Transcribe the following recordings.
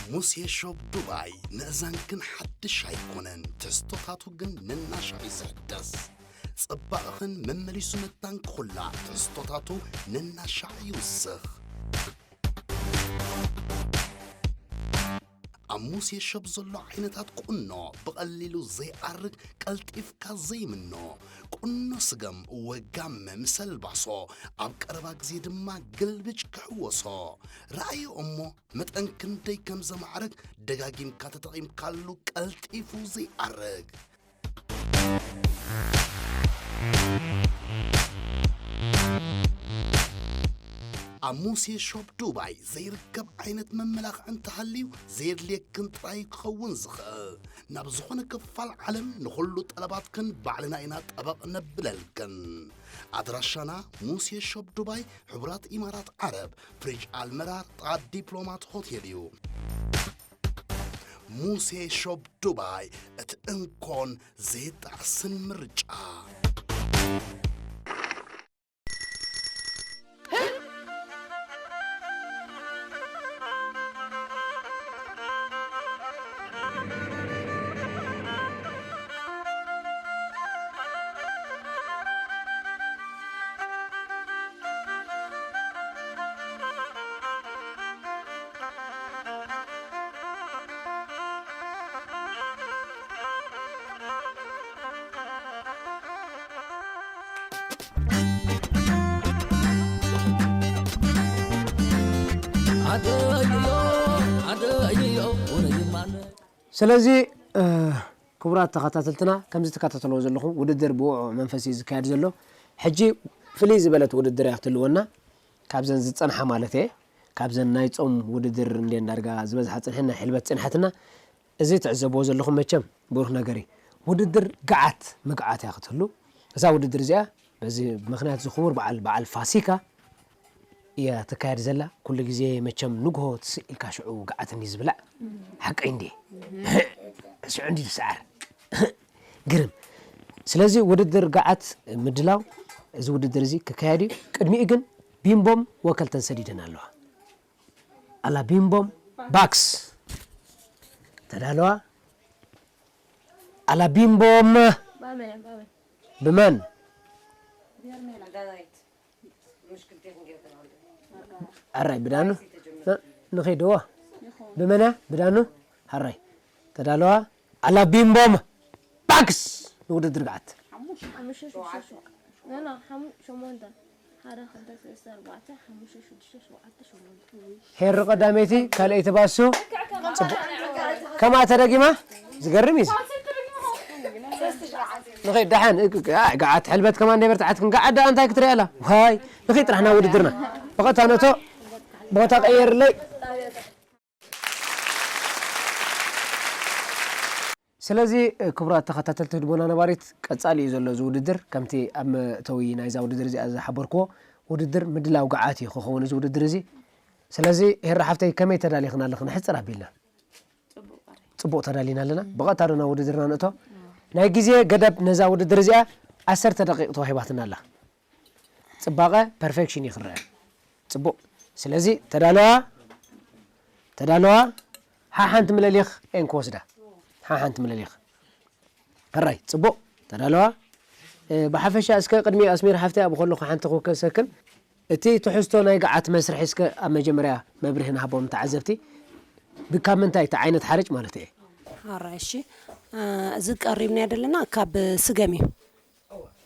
ሙሴ ሾፕ ዱባይ ንእዛንክን ሓድሽ ኣይኮነን፣ ትሕዝቶታቱ ግን ነናሻዕ እዩ ዝሕደስ። ጽባቕኽን መመሊሱ መታንክኹላ ትሕዝቶታቱ ነናሻዕ ይውስኽ። ኣብ ሙሴ ሾፕ ዘሎ ዓይነታት ቁኖ ብቐሊሉ ዘይኣርግ፣ ቀልጢፍካ ዘይምኖ ቁኖ ስገም ወጋም ምምሰል ባሶ፣ ኣብ ቀረባ ግዜ ድማ ግልብጭ ክሕወሶ። ረኣዮ እሞ መጠን ክንደይ ከም ዘማዕርግ ደጋጊምካ ተጠቒምካሉ ቀልጢፉ ዘይኣርግ። ኣብ ሙሴ ሾፕ ዱባይ ዘይርከብ ዓይነት መመላኽዒ እንተሃልዩ ዘየድልየክን ጥራይ ክኸውን ዝኽእል። ናብ ዝኾነ ክፋል ዓለም ንኹሉ ጠለባትክን ባዕልና ኢና ጠበቕ ነብለልክን። ኣድራሻና ሙሴ ሾፕ ዱባይ፣ ሕቡራት ኢማራት ዓረብ፣ ፍሪጅ ኣልመራር፣ ጥቓ ዲፕሎማት ሆቴል እዩ። ሙሴ ሾፕ ዱባይ፣ እቲ እንኮን ዘይጣዕስን ምርጫ። ስለዚ ክቡራት ተኸታተልትና፣ ከምዚ ትከታተልዎ ዘለኹም ውድድር ብውዕዕ መንፈስ እዩ ዝካየድ ዘሎ። ሕጂ ፍልይ ዝበለት ውድድር እያ ክትህልወና፣ ካብዘን ዝጸንሓ ማለት እየ። ካብዘን ናይ ጾም ውድድር እንደ እንዳርጋ ዝበዝሓ ጽንሐን ናይ ሕልበት ጽንሐትና፣ እዚ ትዕዘብዎ ዘለኹም መቸም ብሩህ ነገር እዩ። ውድድር ገዓት ምግዓት እያ ክትህሉ። እዛ ውድድር እዚኣ በዚ ምኽንያት እዚ ክቡር በዓል፣ በዓል ፋሲካ እያ ትካየድ ዘላ። ኩሉ ግዜ መቸም ንግሆ ትስእ ኢልካ ሽዑ ገዓት እንዲ ዝብላዕ። ሓቀይ እንዲ? ሽዑ እንዲ ዝሰዓር። ግርም። ስለዚ ውድድር ገዓት ምድላው እዚ ውድድር እዚ ክካየድ እዩ። ቅድሚኡ ግን ቢምቦም ወከልተን ሰዲደን ኣለዋ። ኣላ ቢምቦም ባክስ ተዳለዋ። ኣላ ቢምቦም ብመን? ኣራይ ብዳኑ ንኸይድዎ ብመን እያ? ብዳኑ ኣራይ ተዳለዋ። ኣላ ቢምቦም ባክስ ንውድድር ገዓት። ሄሪ ቀዳመይቲ፣ ካልኣይቲ ባሱ። ጽቡቕ። ከማ ተደጊማ? ዝገርም እዩ እዚ። ንኸይድ ደሓን፣ እ-፣ እ-፣ እ-፣ ገዓት ሕልበት ከማን ደይ በርትዓትክን። ገዓት ደኣ እንታይ ክትሪኣላ? ዋይ፣ ንኸይድ ጥራሕና ውድድርና። ብቐጥታ ነቶ፣ ቦታ ቀየርለይ። ስለዚ፣ ክቡራት ተኸታተልቲ ህድሞና ነባሪት፣ ቀጻሊ እዩ ዘሎ እዚ ውድድር። ከምቲ ኣብ መእተዊ ናይዛ ውድድር እዚኣ ዝሓበርክዎ፣ ውድድር ምድላው ገዓት እዩ ክኸውን እዚ ውድድር እዚ። ስለዚ፣ ሄራ ሓፍተይ፣ ከመይ ተዳሊኽና ኣለኽን? ሕጽር ኣቢልና። ጽቡቕ ተዳሊና ኣለና። ብቐጥታ ዶ ናብ ውድድርና ንእቶ? ናይ ግዜ ገደብ ነዛ ውድድር እዚኣ ዓሰርተ ደቂቕ ተዋሂባትና ኣላ። ጽባቐ ፐርፌክሽን እዩ ክረአ። ጽቡቕ። ስለዚ ተዳለዋ፣ ተዳለዋ። ሓሓንቲ ምለሊኽ እየን ክወስዳ። ሓሓንቲ ምለሊኽ። ሕራይ፣ ጽቡቕ። ተዳለዋ። እ፣ ብሓፈሻ እስከ ቅድሚ ኣስሚር ሓፍተይ ኣብኡ ከለኹ ሓንቲ ክውከሰክን። እቲ ትሕዝቶ ናይ ገዓት መስርሒ እስከ ኣብ መጀመርያ መብርሂ ንሃቦም ተዓዘብቲ። ብካብ ምንታይ እቲ ዓይነት ሓርጭ ማለት እየ? ሕራይ፣ እሺ። እ፣ እዚ ቀሪብናዮ ዘለና ካብ ስገም እዩ።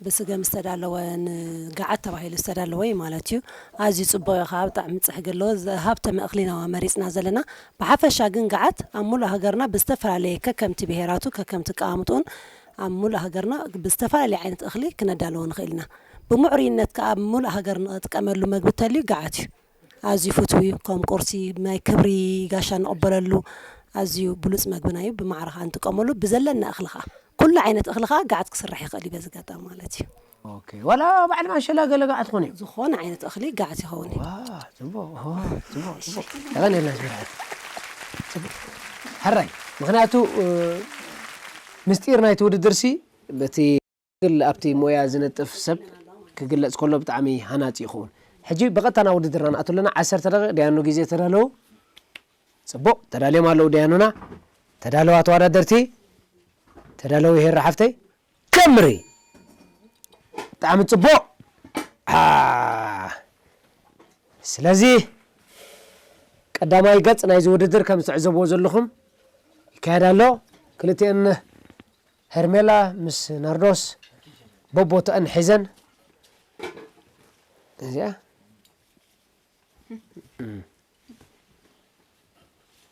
ብስገም ዝተዳለወ ንገዓት ተባሂሉ ዝተዳለወ እዩ ማለት እዩ። ኣዝዩ ጽቡቕ እዩ፣ ከዓ ብጣዕሚ ጽሕጊ ኣለዎ። ዝሃብተመ እኽሊ ኢና መሪጽና ዘለና። ብሓፈሻ ግን ገዓት ኣብ ሙሉእ ሃገርና ብዝተፈላለየ ከከምቲ ብሄራቱ፣ ከከምቲ ኣቀማምጥኡን ኣብ ሙሉእ ሃገርና ብዝተፈላለየ ዓይነት እኽሊ ክነዳልዎ ንኽእል ኢና። ብምዕሩይነት ከዓ ኣብ ሙሉእ ሃገር ንጥቀመሉ መግቢ እንተልዩ ገዓት እዩ። ኣዝዩ ፍቱው እዩ። ከም ቁርሲ፣ ናይ ክብሪ ጋሻ ንቕበለሉ ኣዝዩ ብሉጽ መግብና እዩ። ብማዕረ ከዓ ንጥቀመሉ። ብዘለና እኽሊ ከዓ፣ ኩሉ ዓይነት እኽሊ ከዓ ገዓት ክስራሕ ይኽእል እዩ በዚ ኣጋጣሚ ማለት እዩ። ኦኬ። ዋላ ባዕሊ ማሸላ ገለ ገዓት ትኾን እዩ? ዝኾነ ዓይነት እኽሊ ገዓት ይኸውን እዩ። ዋ፣ ጽቡቕ፣ ዋ፣ ጽቡቕ፣ ጽቡቕ። የቐንየልና ስምረት። ጽቡቕ። ሕራይ፣ ምኽንያቱ፣ እ፣ ምስጢር ናይቲ ውድድርሲ በቲ ትክክል ኣብቲ ሞያ ዝነጥፍ ሰብ ክግለጽ ከሎ ብጣዕሚ ሃናጺ ይኸውን። ሕጂ ብቐጥታ ናብ ውድድርና ንኣቱ ኣለና። ዓሰርተ ደቂቕ ደያኑ ግዜ ተዳለዉ። ጽቡቕ፣ ተዳልዮም ኣለዉ ደያኑና። ተዳለዋ ተወዳደርቲ፣ ተዳለዊ ሄራ ሓፍተይ። ከምሪ። ብጣዕሚ ጽቡቕ። አ፣ ስለዚ ቀዳማይ ገጽ ናይዚ ውድድር ከም ትዕዘብዎ ዘለኹም ይካየድ ኣሎ። ክልቲኤን ሄርሜላ ምስ ናርዶስ በቦትአን ሒዘን፣ እዚኣ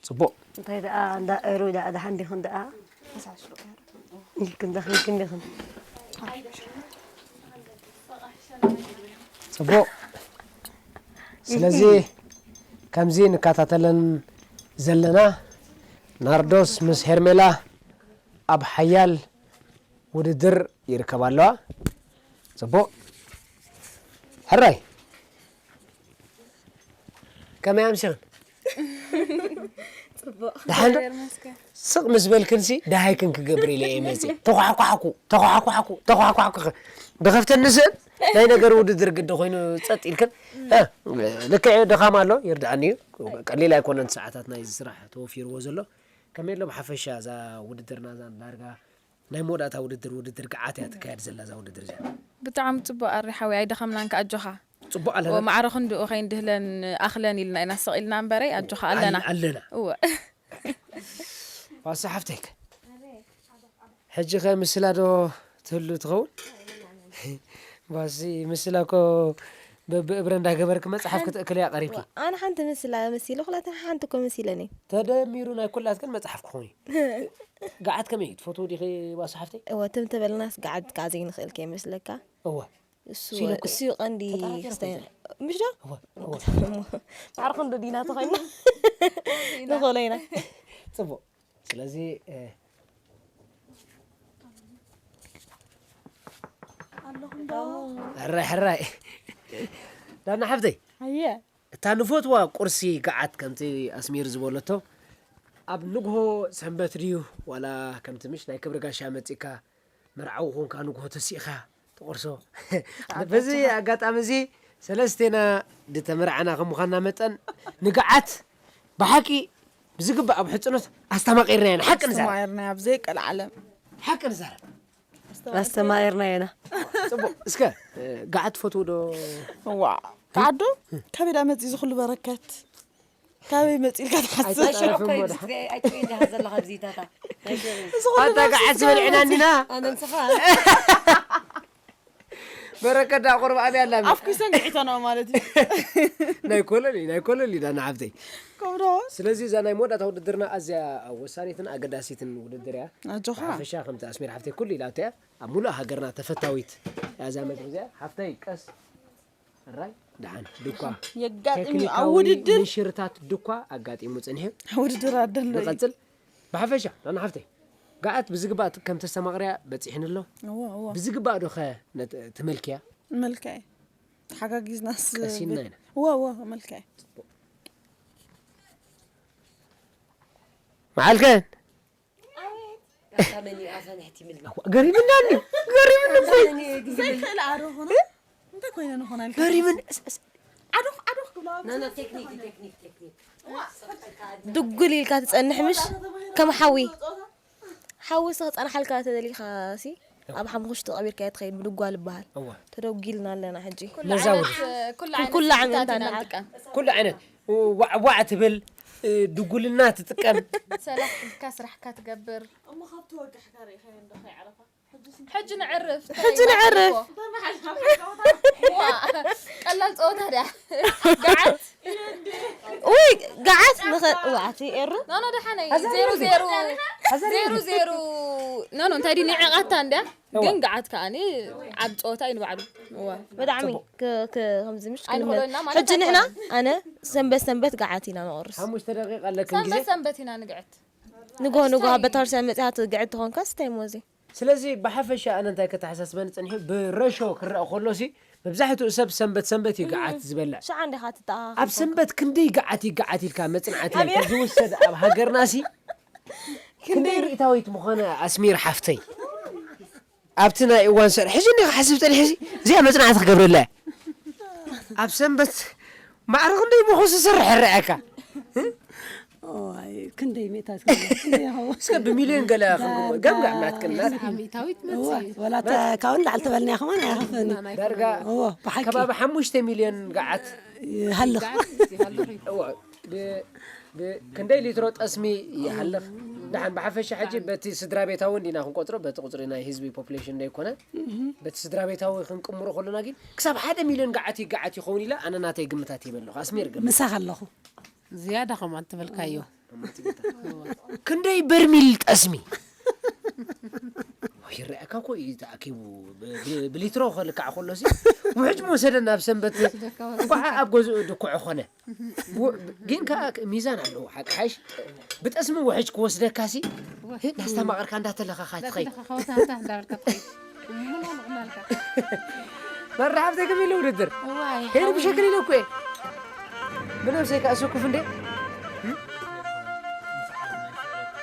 ጽቡቕ። እንታይ ደኣ እንዳ ኤሩ ደኣ ደሓን ዲኽን ደኣ? ኢልክን ደኽን ኢልክን ዲኽን? ጽቡቕ። ስለዚ ከምዚ ንከታተለን ዘለና ናርዶስ ምስ ሄርሜላ ኣብ ሓያል ውድድር ይርከባ ኣለዋ። ጽቡቕ። ሕራይ። ከመይ ኣምሲኽን? ጽቡቕ። ደሓን ዶ? እግዚኣብሔር ይመስገን። ስቕ ምስ በልክንሲ ደሃይክን ክገብር ኢለ እየ መጺእ። ተኳሕኳሕኩ፣ ተኳሕኳሕኩ፣ ተኳሕኳሕኩ። ድኸፍተኒ ስእን ናይ ነገር ውድድር ግዲ ኮይኑ ጸጥ ኢልክን። እ፣ ልክዕ እዩ፣ ድኻም ኣሎ፣ ይርድኣኒ እዩ። ቀሊል ኣይኮነን ሰዓታት ናይዚ ስራሕ ተወፊርዎ ዘሎ። ከመይ ኣሎ ብሓፈሻ እዛ ውድድርና እዛ ዳርጋ ናይ መወዳእታ ውድድር፣ ውድድር ገዓት እያ ትካየድ ዘላ እዛ ውድድር እዚኣ። ብጣዕሚ ጽቡቕ ኣሪ ሓወይ፣ ኣይደኸምናን ከኣ ኣጆኻ። ጽቡቕ ኣለና። ወማዕረ ክንድኡ ከይንድህለን ኣኽለን ኢልና ኢና ስቕ ኢልና እምበረይ፣ ኣጆኻ ኣለና። ኣል-፣ ኣለና። እወ። ዋሳ ሓፍተይ ከ? ሕጂ ከ ምስላ ዶ ትህሉ ትኸውን? ባሲ ምስላ እኮ በብእብረ እንዳገበርክ መጽሓፍ ክትእክልያ ቀሪብኪ። ኣነ ሓንቲ ምስላ መሲሉ፣ ኩላተን ሓንቲ እኮ መሲለኒ። ተደሚሩ ናይ ኩላትክን መጽሓፍ ክኾን እዩ። ገዓት ከመይ እዩ? ትፈትዎ ዲኺ ዋሳ ሓፍተይ? እወ፣ ትም ተበልናስ ገዓት ከኣ ዘይንኽእል ከይመስለካ። እወ። እሱ፣ ሲሉ እኮ እሱ እዩ ቀንዲ ተጠራጢረ ክስታይ-፣ እኮ። ምሽ ዶ? እወ፣ እወ። ማዕረ ክንዶ ዲና ተኾይና? ንኽእሎ ኢና። ጽቡቕ። ስለዚ፣ እ፣ ኣለኹም ዶ? ሕራይ፣ ሕራይ። ዳና ሓፍተይ። ኣየ። እታ ንፈትዋ ቁርሲ ገዓት ከምቲ ኣስሚር ዝበለቶ፣ ኣብ ንግሆ ሰንበት ድዩ ዋላ ከምቲ ምሽ ናይ ክብሪ ጋሻ መጺእካ መርዓዊ ኮንካ ንግሆ ተሲእኻ ትቆርሶ? በዚ ኣጋጣሚ እዚ ሰለስቴና ዝተመርዓና ከም ምዃንና መጠን ንገዓት ብሓቂ ብዝግባእ ኣብ ሕጽኖት ኣስተማቒርና ኢና። ሓቂ ንዛረብ። ኣስተማቒርና ኣብ ዘይቀልዓለም። ሓቂ ንዛረብ። ኣስተማቒርና ኢና። ጽቡቕ። እስከ፣ እ፣ ገዓት ትፈትዉ ዶ? እዋ፣ ገዓት ዶ? ካበይ ደኣ መጺኡ እዚ ኩሉ በረከት? ካበይ መጺኡ ኢልካ ትሓስብ? ኣይተጻረፍን እሞ ደሓን። ኣይትርኢ ዲኻ ዘለኻ ብዚታታ? እዚ ኩሉ ኣታ ነብሲ ገዓት ዝበልዕና እንዲና። ኣነ ንስኻ። በረከት ደኣ ቁርብ ኣብያ ኣላ። ኣፍኪሰን ግዒተንኦ ማለት እዩ። ናይ ኮለል እዩ፣ ናይ ኮለል እዩ ዳና ሓብተይ። ከምዶ። ስለዚ እዛ ናይ መወዳእታ ውድድርና ኣዝያ ወሳኒትን ኣገዳሲትን ውድድር እያ። ኣጆኻ። ብሓፈሻ ከምቲ ኣስሚር ሓፍተይ ኩሉ ኢላቶ እያ። ኣብ ሙሉእ ሃገርና ተፈታዊት እያ እዛ መድረኽ እዚኣ። ሓፍተይ ቀስ ሕራይ ደሓን ድኳ የጋጥም እዩ። ኣብ ቴክኒካዊ ውድድር ምሽርታት ድኳ ኣጋጢሙ ጽኒሑ። ውድድር ኣደሎ እዩ። ንቐጽል። ብሓፈሻ ዳና ሓፍተይ ገዓት ብዝግባእ ከም ተስተማቕርያ በጺሕኒ ኣሎ። እወ፣ እወ። ብዝግባእ ዶ ኸ ነት-፣ ትመልክያ? መልክዐ። ተሓጋጊዝናስ ቀሲንና ብ-፣ ኢና። እወ፣ እወ፣ መልክዐ። መዓልከን? ኣታ መን እዩ ኣፈ ንሕቲ ምልሚ? ገሪምና እንዲ፣ ገሪምኒ እኮ። ዘይክእል ኣረ ኾነ? እንታይ ኮይነ ንኾና ኢልካ ገሪምን፣ እስ-፣ እስ-፣ ዓዶኽ፣ ዓዶኽ ክብላ። ኖ፣ ኖ፣ ቴክኒክ፣ ቴክኒክ፣ ቴክኒክ። ድጉል ኢልካ ትጸንሕ ምሽ? ከም ሓዊ። ሓዊ እስኻ ክጸንሓልካ ተደሊኻ ሲ፣ ኣብ ሓሙኽሽቲ ቀቢርካዮ ትኸይድ ብድጓል ይበሃል። እወ። ተደጒልና ኣለና ሕጂ። ኩሉ ነዛ ዓይነት፣ ውድድር። ኩሉ ዓይነት ኩሉ ዓይነት ስልትታት ኢና ኣለና። ንጥቀም። ኩሉ ዓይነት ዋዕ ዋዕ ትብል፣ እ፣ ድጉልና ትጥቀም። ሰላሕ ኢልካ ስራሕካ ትገብር። እሞ ካብ ተወጋሕካ ርኢኻዮ እንዶ ከይዓረፋ? ሕጂ ነዕርፍ። ሕጂ ነዕርፍ። ዋ፣ ቀላል ጸወታ ድያ? ገዓት? ውይ፣ ገዓት ንኸ-፣ ዋዕቲ ኤሩ? ኖ፣ ኖ፣ ደሓነይ። ዜሮ ዜሮ። ዜሮ ዜሮ። ኖ፣ ኖ፣ እንታይ ድዩ ንዕቐታ እንድያ? እዋ። ግን ገዓት ከኣኒ ዓብ ጸወታ እዩ ንባዕሉ። እዋ። ብጣዕሚ ጽቡቕ። ክ-፣ ክ-፣ ከምዚ ምሽ ኣይንኸዶ ክልመድ። ኢና ማለት ሕጂ ንሕና ኣይኮነን። ኣነ ሰንበት ሰንበት ገዓት ኢና ንቑርስ። ሓሙሽተ ደቂቃ ኣለክን ግዜ። ሰንበት ሰንበት ኢና ንግዕት። ንግሆ ንግሆ ኣብ ቤተክርስትያን መጺኻ ትግዕት ትኾንካስ እንታይ እሞ እዚ? ስለዚ ብሓፈሻ ኣነ እንታይ ከተሓሳስበኒ ጸኒሑ፣ ብረሾ ክረኣ ከሎሲ መብዛሕትኡ ሰብ ሰንበት ሰንበት እዩ ገዓት ዝበልዕ። ሽዓ እንዲኻ ትተኣኻኸብ ኣብ ሰንበት ክንደይ ገዓት ይገዓት ኢልካ መጽናዕቲ ኣቤት። እንተዝውሰድ ኣብ ሃገርናሲ ክንደይ ክንደይ ርኢታዊት ምኾነ ኣስሚር ሓፍተይ። ኣብቲ ናይ እዋን ሰር-፣ ሕጂ እንዲኻ ሓስብ ጸኒሐ፣ እዚ እዚኣ መጽናዕቲ ክገብረላ እየ። ኣብ ሰንበት ማዕረ ክንደይ ምኾስ ዝሰርሕ ይረኣየካ። እዋይ፣ ክንደይ ሜታት ክንደይ ይኸውን? እስከ ብሚልዮን ገለ ክንግምት፣ ገምጋም ናትክን ናት። ኣብ ሚእታዊት እዋ፣ መጽእ እዩ። ወላ ተ-፣ ካብኡ ንላዕሊ ተበልና ከማን ኣይኸፍእን እዩ። ናይ ዳርጋ እዎ፣ ብሓቂ። ከባቢ ሓሙሽተ ሚልዮን ገዓት ይሃልኽ። ይሃልኽ እዩ። እዎ፣ ብ-፣ ብ-፣ ክንደይ ሊትሮ ጠስሚ ይሃልኽ? ደሓን ብሓፈሻ ሕጂ በቲ ስድራ ቤታዊ እንዲና ክንቆጽሮ፣ በቲ ቁጽሪ ናይ ህዝቢ ፖፑሌሽን ዘይኮነ፣ በቲ ስድራ ቤታዊ ክንቅምሮ ከለና ግን ክሳብ ሓደ ሚልዮን ገዓት ይገዓት ይኸውን ኢለ ኣነ ናተይ ግምታት ይበ ኣለኹ። ኣስሚር ግምት። ምሳኻ ኣለኹ። ዝያዳ ከምኡ ትበልካዮ። ክንደይ በርሚል ጠስሚ? ይረኣካ እኮ እዩ ተኣኪቡ። ብ-፣ ብ-፣ ብሊትሮ ከልካዕ ከሎ ሲ ውሕጅ መወሰደ ናብ ሰንበት። እንኳዕ ኣብ ገዝኡ ድኩዖ ኾነ። ው-፣ ግን ከኣ ሚዛን ኣለዎ። ሓቂ ሓይሽ ብጠስሚ ውሕጅ ክወስደካ ሲ፣ ወ-፣ እናስተማቐርካ እንዳተለኻኻ ትኸይድ። እንዳተለኻኻ እንዳበልካ ትኸይድ። እሞ ናልቕናልካ። መራሕብተይ ከመይ ኢለ ውድድር? እዋይ፣ ሄሪ ሓወይ። ብሸክል ኢለ እኮ እየ። ብነብሰይ ከኣ ስኩፍ እንዴ?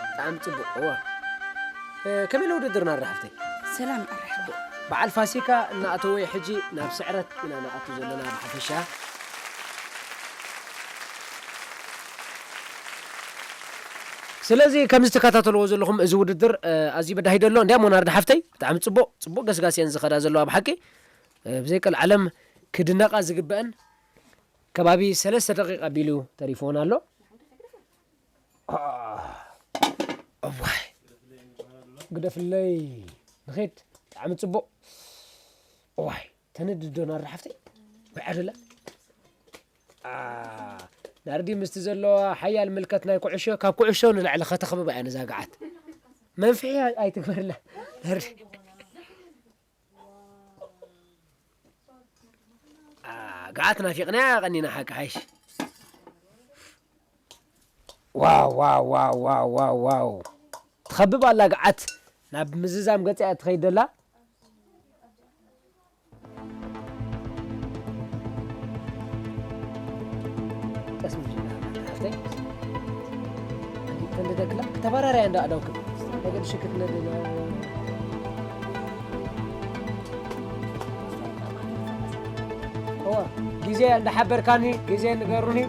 ብጣዕሚ ጽቡቕ። እዋ። እ፣ ከመይ ኢለ ውድድር መራሕብተይ? ሰላም መራሕባ። በዓል ፋሲካ እናኣተወ ሕጂ ናብ ስዕረት ኢና ንኣቱ ዘለና ብሓፈሻ። ስለዚ ከምዚ ትከታተልዎ ዘለኹም እዚ ውድድር፣ እ፣ ኣዝዩ በዳሂ ደሎ። እንዲያ ሞናርድ ሓፍተይ፣ ብጣዕሚ ጽቡቕ፣ ጽቡቕ ገስጋስ እየን ዝኸዳ ዘለዋ ብሓቂ። እ፣ ብዘይ ቀልዓለም ክድነቓ ዝግበአን ከባቢ ሰለስተ ደቂቕ ኣቢሉ ተሪፍዎን ኣሎ። አ፣ እዋይ፣ ግደፍለይ፣ ንኸይድ። ብጣዕሚ ጽቡቕ። እዋይ፣ ተነድድ ዶ ናርዲ ሓፍተይ? ወይ ዓደላ? አ፣ ናርዲ ምስቲ ዘለዋ ሓያል ምልከት ናይ ኩዕሾ፣ ካብ ኩዕሾ ንላዕሊ ከተኽብባ እያ ነዛ ገዓት። መንፍሒ ኣይ-፣ ኣይትግበርላ፣ ናርዲ። አ፣ ገዓት ናፊቕናያ ቀኒና ሓቂ ሓይሽ። ዋው፣ ዋው፣ ዋው። ትኸብብ ኣላ ገዓት። ናብ ምዝዛም ገጻ እያ ትኸይድ ዘላ። ቀስ ኢልካ ሓፍተይ። ተንደደክላ፣ ክተባራርያ እንዳ ኣዳውክም። ነገር ሽክት ነደለ። እዋ፣ ግዜ እንዳሓበርካኒ፣ ግዜ ንገሩኒ።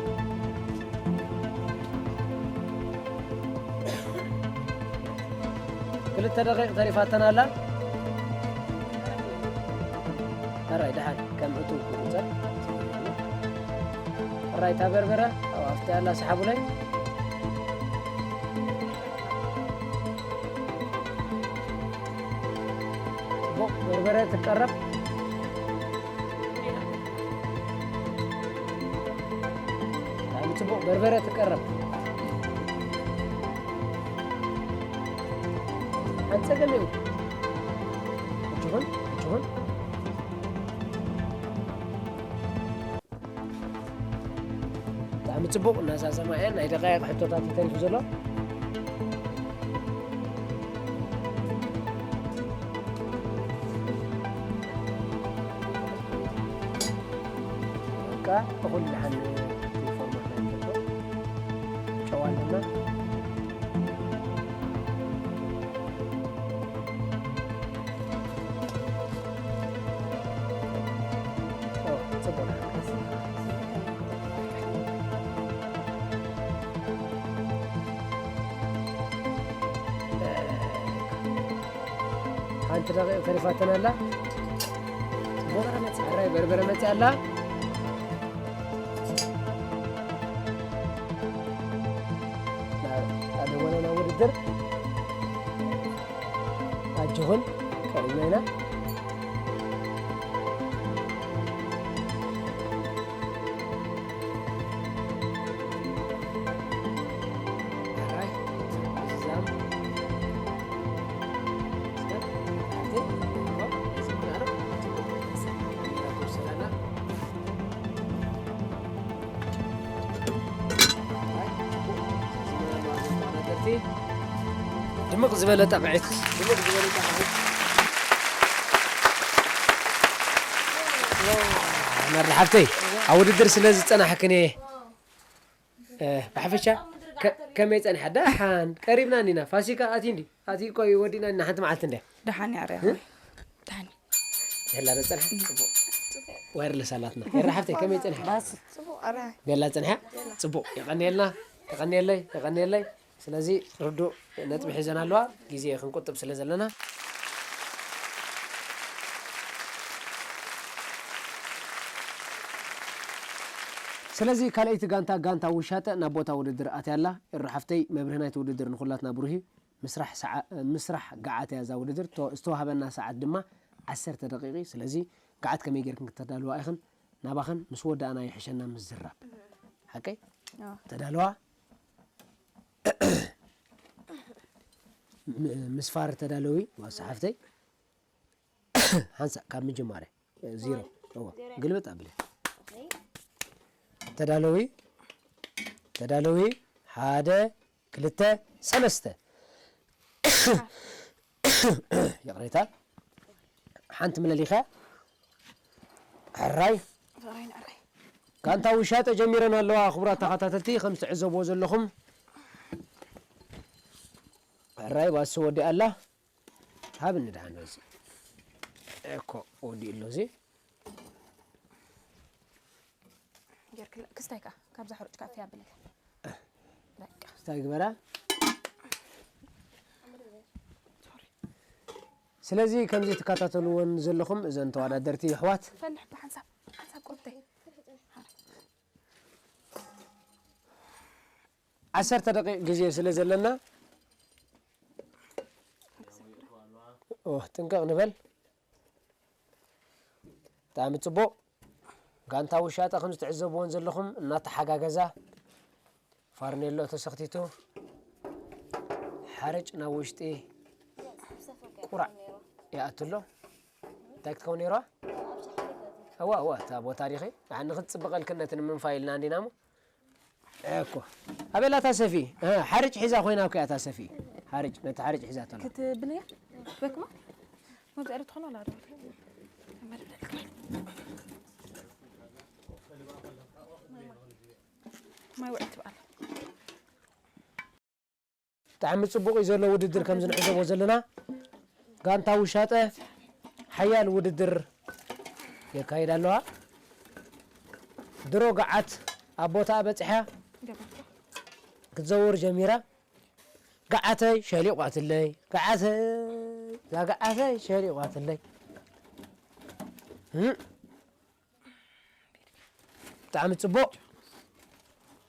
ክልተ ደቂቕ ተሪፋተና ኣላ። ሕራይ፣ ደሓን ከም እቱ ክቁጸር። ሕራይ፣ እታ በርበረ ኣብኣ ኣፍትያ ኣላ፣ ሰሓቡለይ። ጽቡቕ፣ በርበረ ትቀረብ። ብጣዕሚ ጽቡቕ፣ በርበረ ትቀረብ። ኣይጸገም እዩ። እጅኹን፣ እጅኹን። ብጣዕሚ ጽቡቕ፣ እናሳሰማ እየን። ናይ ደቃይቕ ሕቶታት እዩ ተሪፉ ዘሎ። በቃ፣ እኹል ደሓን ፎርማት ናይ ንፈቶ። ጨው ኣለና። ኦ፣ ጽቡቕ። ሓንቲ ደቂቕ ተሪፋተን ኣላ። ጽቡቕ። በርበረ መጽእ። ሕራይ በርበረ መጽእ ኣላ። ናብ ኣደወለና ውድድር ኣጆኹን ቀሪብና ኢና። ሕራይ፣ ዝዛም፣ እስከ፣ ኣብቲ፣ እኮ፣ እዚ ምናምን፣ ጽቡቕ፣ ካሜራ ትወስድ ኣላ። ድምቕ ዝበለ ጣቕዒት። ድምቕ ዝበለ ጣቕዒት። መርሓ ሓፍተይ፣ ኣብ ውድድር ስለ ዝጸናሕክን እየ። እ፣ ብሓፈሻ ከ-፣ ከመይ ጸኒሓ? ደሓን፣ ቀሪብና እኒና። ፋሲካ ኣቲ እንዲ፣ ኣቲ ቆይ ወዲእና እኒና ሓንቲ መዓልቲ እንድያ። ደሓን እያ ርያ። እ? ደሓን። የላ ዶ ጸንሐ? ጽቡቕ። ዋይርለስ ኣላትና። የራ ሓፍተይ፣ ከመይ ጸንሐ? ባስ፣ ጽቡቕ፣ ኣራይ። ቤላ ጸንሐ? ጽቡቕ፣ የቐንየልና። የቐንየለይ፣ የቐንየለይ። ስለዚ ርዱእ ነጥቢ ሒዘን ኣለዋ፣ ግዜ ክንቁጥብ ስለ ዘለና። ስለዚ ካልኣይቲ ጋንታ፣ ጋንታ ውሻጠ ናብ ቦታ ውድድር ኣትያ ኣላ። ኤሩ ሓፍተይ፣ መብርሂ ናይቲ ውድድር ንኹላትና ብሩህ እዩ። ምስራሕ ሰዓ-፣ ምስራሕ ገዓት እያ እዛ ውድድር። እቶ-፣ ዝተዋህበና ሰዓት ድማ ዓሰርተ ደቂቕ እዩ። ስለዚ ገዓት ከመይ ጌርክን ክተዳልዋ ኢኽን? ናባኽን ምስ ወዳእና ይሕሸና ምዝራብ። ሓቀይ? ኣዎ። ተዳልዋ። ም-፣ ምስፋር ተዳለዊ፣ ዋሳ ሓፍተይ። ሓንሳእ ካብ ምጅማርያ፣ ዚሮ። እዎ፣ ግልብጥ ኣብለ። ተዳለዊ፣ ተዳለዊ፣ ሓደ፣ ክልተ፣ ሰለስተ። ይቕሬታ። ሓንቲ ምለሊኸ። ሕራይ። ፍቕረይ ንዕረይ። ጋንታ ውሻጠ ጀሚረን ኣለዋ፣ ክቡራት ተኸታተልቲ፣ ከም ትዕዘብዎ ዘለኹም። ሕራይ ባሱ ወዲኣ ኣላ። ሃብኒ ደሓን በዚ። እኮ ወዲኡ ኣሎ እዚ። ጌርክላ፣ ክስታይ ከኣ፣ ካብዛ ሕሩጭ ከኣ ፍያ ኣብለካ። በቃ። ክስታይ ግበራ። ስለዚ ከምዚ ትከታተልዎን ዘለኹም እዘን ተወዳደርቲ ኣሕዋት። ፈልሕ ብሓንሳብ፣ ሓንሳብ ቁርብተይ። ዓሰርተ ደቂቕ ግዜ ስለ ዘለና፣ ኦ፣ ጥንቅቕ ንበል። ብጣዕሚ ጽቡቕ። ጋንታ ውሻጠ ከም ዝትዕዘብዎን ዘለኹም እናተሓጋገዛ፣ ፋርኔሎ ተሰኽቲቱ፣ ሓርጭ ናብ ውሽጢ ቁራዕ ይኣቱ ኣሎ። እንታይ ክትከውን ነይርዋ? እዋ፣ እዋ፣ እታ ቦታ ዲኺ? ንዓኒ ክትጽብቐልክን ነቲ ንምንፋይ ኢልና እንዲና እሞ። እኮ። ኣበላ እታ ሰፍኢ? እ፣ ሓርጭ ሒዛ ኮይና እኮ እያ እታ ሰፍኢ። ሓርጭ፣ ነቲ ሓርጭ ሒዛቶ ኣላ። ክትብልያ? በክማ? መብዛዕሪ ትኾኖ ኣላ ዶ? ማይ ውዕል ትበኣል። ብጣዕሚ ጽቡቕ እዩ ዘሎ ውድድር ከም ዝንዕዘቦ ዘለና። ጋንታ ውሻጠ ሓያል ውድድር የካይድ ኣለዋ። ድሮ ገዓት ኣብ ቦታኣ በጺሓ ክትዘውር ጀሚራ። ገዓተይ ሸሊቋትለይ፣ ገዓተይ፣ እዛ ገዓተይ ሸሊቋትለይ። እም። ብጣዕሚ ጽቡቕ።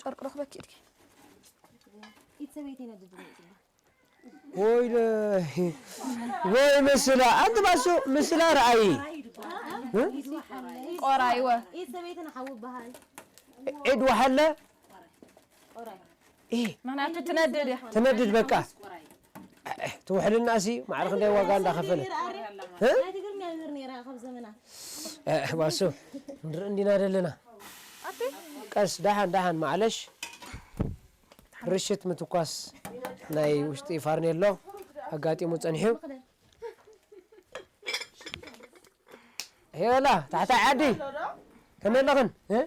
ጨርቂ ረኽበኪ ኢድኪ። ኢድ ሰበይቲ ነድድ ነይ ጽቡቕ። ወይ ለ-፣ ወይ ምስላ፣ ኣንቲ ባሱ ምስላ ረኣይ። እ? ቆራይወ። ኢድ ሰበይቲ ንሓዊ በሃል። ዒድ ወሓለ። ቆራይ። እ። ምኽንያቱ ትነድድ እያ። ትነድድ በቃ። እ፣ ትውሕልና ሲ ማዕረ ክንደይ ዋጋ እንዳኸፈለ። እ? ናይ ትግርኛ መምህር ነይራ ካብ ዘመና። እ፣ ባሱ፣ ንርኢ እንዲና ዘለና። ኣቲ? ቀስ፣ ደሓን፣ ደሓን፣ ማዕለሽ። ርሽት ምትኳስ ናይ ውሽጢ ፋርኔሎ ኣጋጢሙ ጸኒሑ። ሄላ፣ ታሕታይ ዓዲ። ከመይ ኣለኽን? እ?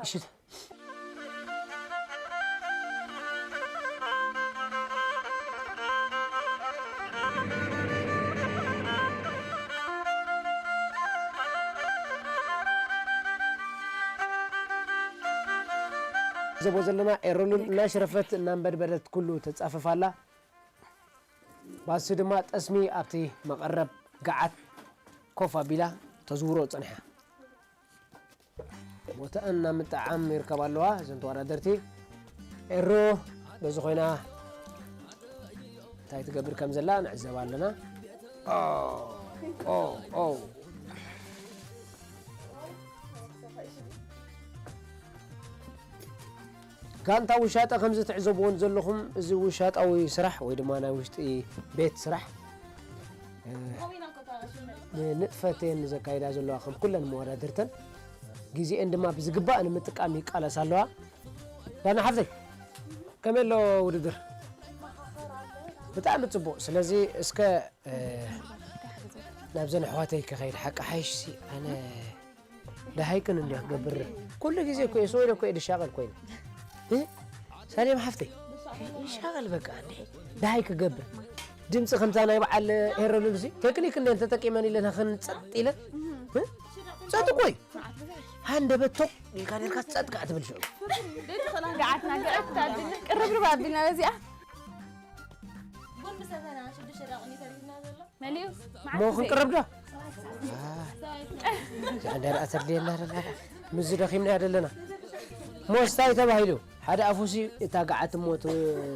እሺ። ዘቦ ዘለና ኤሮሉል እናሽረፈት እናንበድበደት ኩሉ ተጻፍፍ ኣላ። ባሱ ድማ ጠስሚ ኣብቲ መቐረብ ገዓት ኮፍ ኣቢላ ተዝውሮ ጸንሓ። ቦታኣን ናብ ምጥዓም ይርከባ ኣለዋ እዘን ተወዳደርቲ። ኤሮ በዚ ኮይና እንታይ ትገብር ከም ዘላ ንዕዘብ ኣለና። ኦ፣ ኦ፣ ኦ። ጋንታ ውሻጠ ከምዚ ትዕዘብዎን ዘለኹም፣ እዚ ውሻጣዊ ስራሕ ወይ ድማ ናይ ውሽጢ ቤት ስራሕ፣ እ፣ ንንጥፈተን ዘካይዳ ዘለዋ ከም ኩለን መወዳድርተን ግዜኤን ድማ ብዝግባእ ንምጥቃም ይቃለሳ ኣለዋ። ዳና ሓፍተይ፣ ከመይ ኣሎ ውድድር? ብጣዕሚ ጽቡቕ። ስለዚ እስከ፣ እ፣ ናብዘን ኣሕዋተይ ክኸይድ ሓቂ ሓይሽሲ ኣነ ደሃይክን እንዲያ ክገብር። ኩሉ ግዜ እኮ እየ፣ ስወደ እኮ እየ ድሻቐል ኮይነ። እ? ሳሌም ሓፍተይ፣ ይሻቐል በቃ እንዴ። ደሃይ ክገብር። ድምፂ ከምታ ናይ በዓል ኤረሉልሲ ቴክኒክ እንደ ተጠቂመን ኢለና ክንጸጥ ኢለ። እ? ጸጥ እኮ እዩ። ሃንደበት ቶቅ ኢልካ ነርካ ጸጥ ከዓ ትብል ሽዑ። ገዓትና ገዓት ኣቢልና ቅርብርብ ኣቢልና በዚኣ። ቡን ብሰተና ሽዱሽተ ደቂቕ እዩ ተሪፍና ዘሎ። መሊኡ እሞ ክንቅርብ ዶ? እዛ እንዳ ደኣ ተድልየና ደላ። ምስ ደኺምና እያ ደለና። ሞስታይ ተባሂሉ። ሓደ ኣፉሲ እታ ገዓት እሞ ት-፣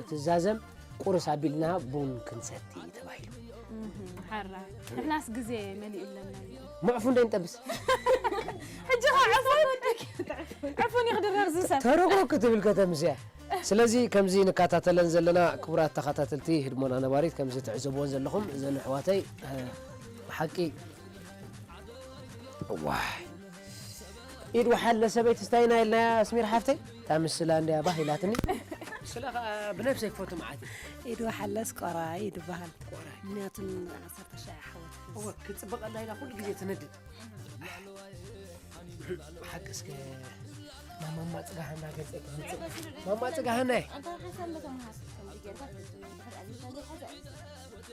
ትዛዘም ቁርስ ኣቢልና ቡን ክንሰቲ ተባሂሉ። እህ፣ ሓራ። ንሕናስ ግዜ መሊኡ ኣለና እዩ። መዕፉ እንደ ንጠብስ። ሕጂ ኸዓ ዕፉን፣ ዕፉን እዩ ክድረር ዝሰብ። ተረግረግ ክትብል ከተምስያ። ስለዚ ከምዚ ንከታተለን ዘለና ክቡራት ተኸታተልቲ ህድሞና ነባሪት ከምዚ ትዕዘብዎን ዘለኹም እዘን ኣሕዋተይ፣ እ፣ ብሓቂ ዋይ። ኢድ ወሓለ ሰበይቲ ስታይና ኢልናያ ኣስሚር ሓፍተይ። እታ ምስላ እንድያ ባህ ኢላትኒ። ምስላ ኸኣ ብነብሰይ ክፈቱ መዓት። ኢድ ወሓለስ ቆራይ ይድበሃል። ቆራይ። ምክንያቱ ዓሰርተ ሻዕ ሓወት። እወ፣ ክትጽበቐላ ኢላ ኩሉ ግዜ ትነድድ። ብሓቂ እስከ ናብ ማማ ጽጋሃና ገጸይ ክምጽእ። ማማ ጽጋሃናይ። ኣንታ ሓሳብ መተምሃስ ከምዚ ጌርካ ትብል፣ ድሕር ኣቢልካ ዘይሓዘ።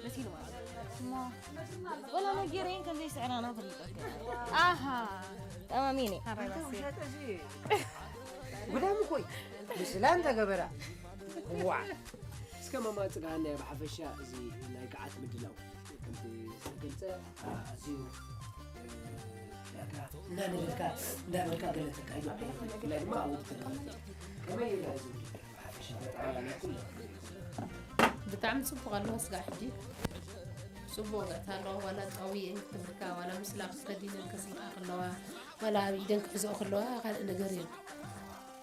መሲሉ ማለት እዩ። እሞ ወላ ነጊረይን ከም ዘይስዕራና ፈሊጠ እኮ። ኣሃ። ጠማሚኒ። ሓራይ ባሲ። ውሸጠ እዚ። ጉዳም እኮ እዩ። ምስላ እንተገበራ። ዋዕ። እስከ ማማ ጽጋሃናይ ብሓፈሻ እዚ ናይ ገዓት ምድላው ከምቲ ዝተገልጸ ኣዝዩ፣ እ፣ ዳርጋ እናነበልካ፣ እንዳበልካ ገለ ተካይዶ። ብፍላይ ድማ ኣብ ውድድር ከመይ ይረአ እዚ ውድድር ብሓፈሻ? በጣም ናይ ኩሉ ብጣዕሚ ጽቡቕ ኣለዋ ስጋዕ ሕጂ። ጽቡቕ ገዕታ ኣለዋ፣ ዋላ ጠውየን ክብልካ፣ ዋላ ምስላ ክትከዲነን ከስልኻ ከለዋ፣ ዋላ ኣብ ኢደን ክሕዝኦ ከለዋ ካልእ ነገር እዩ።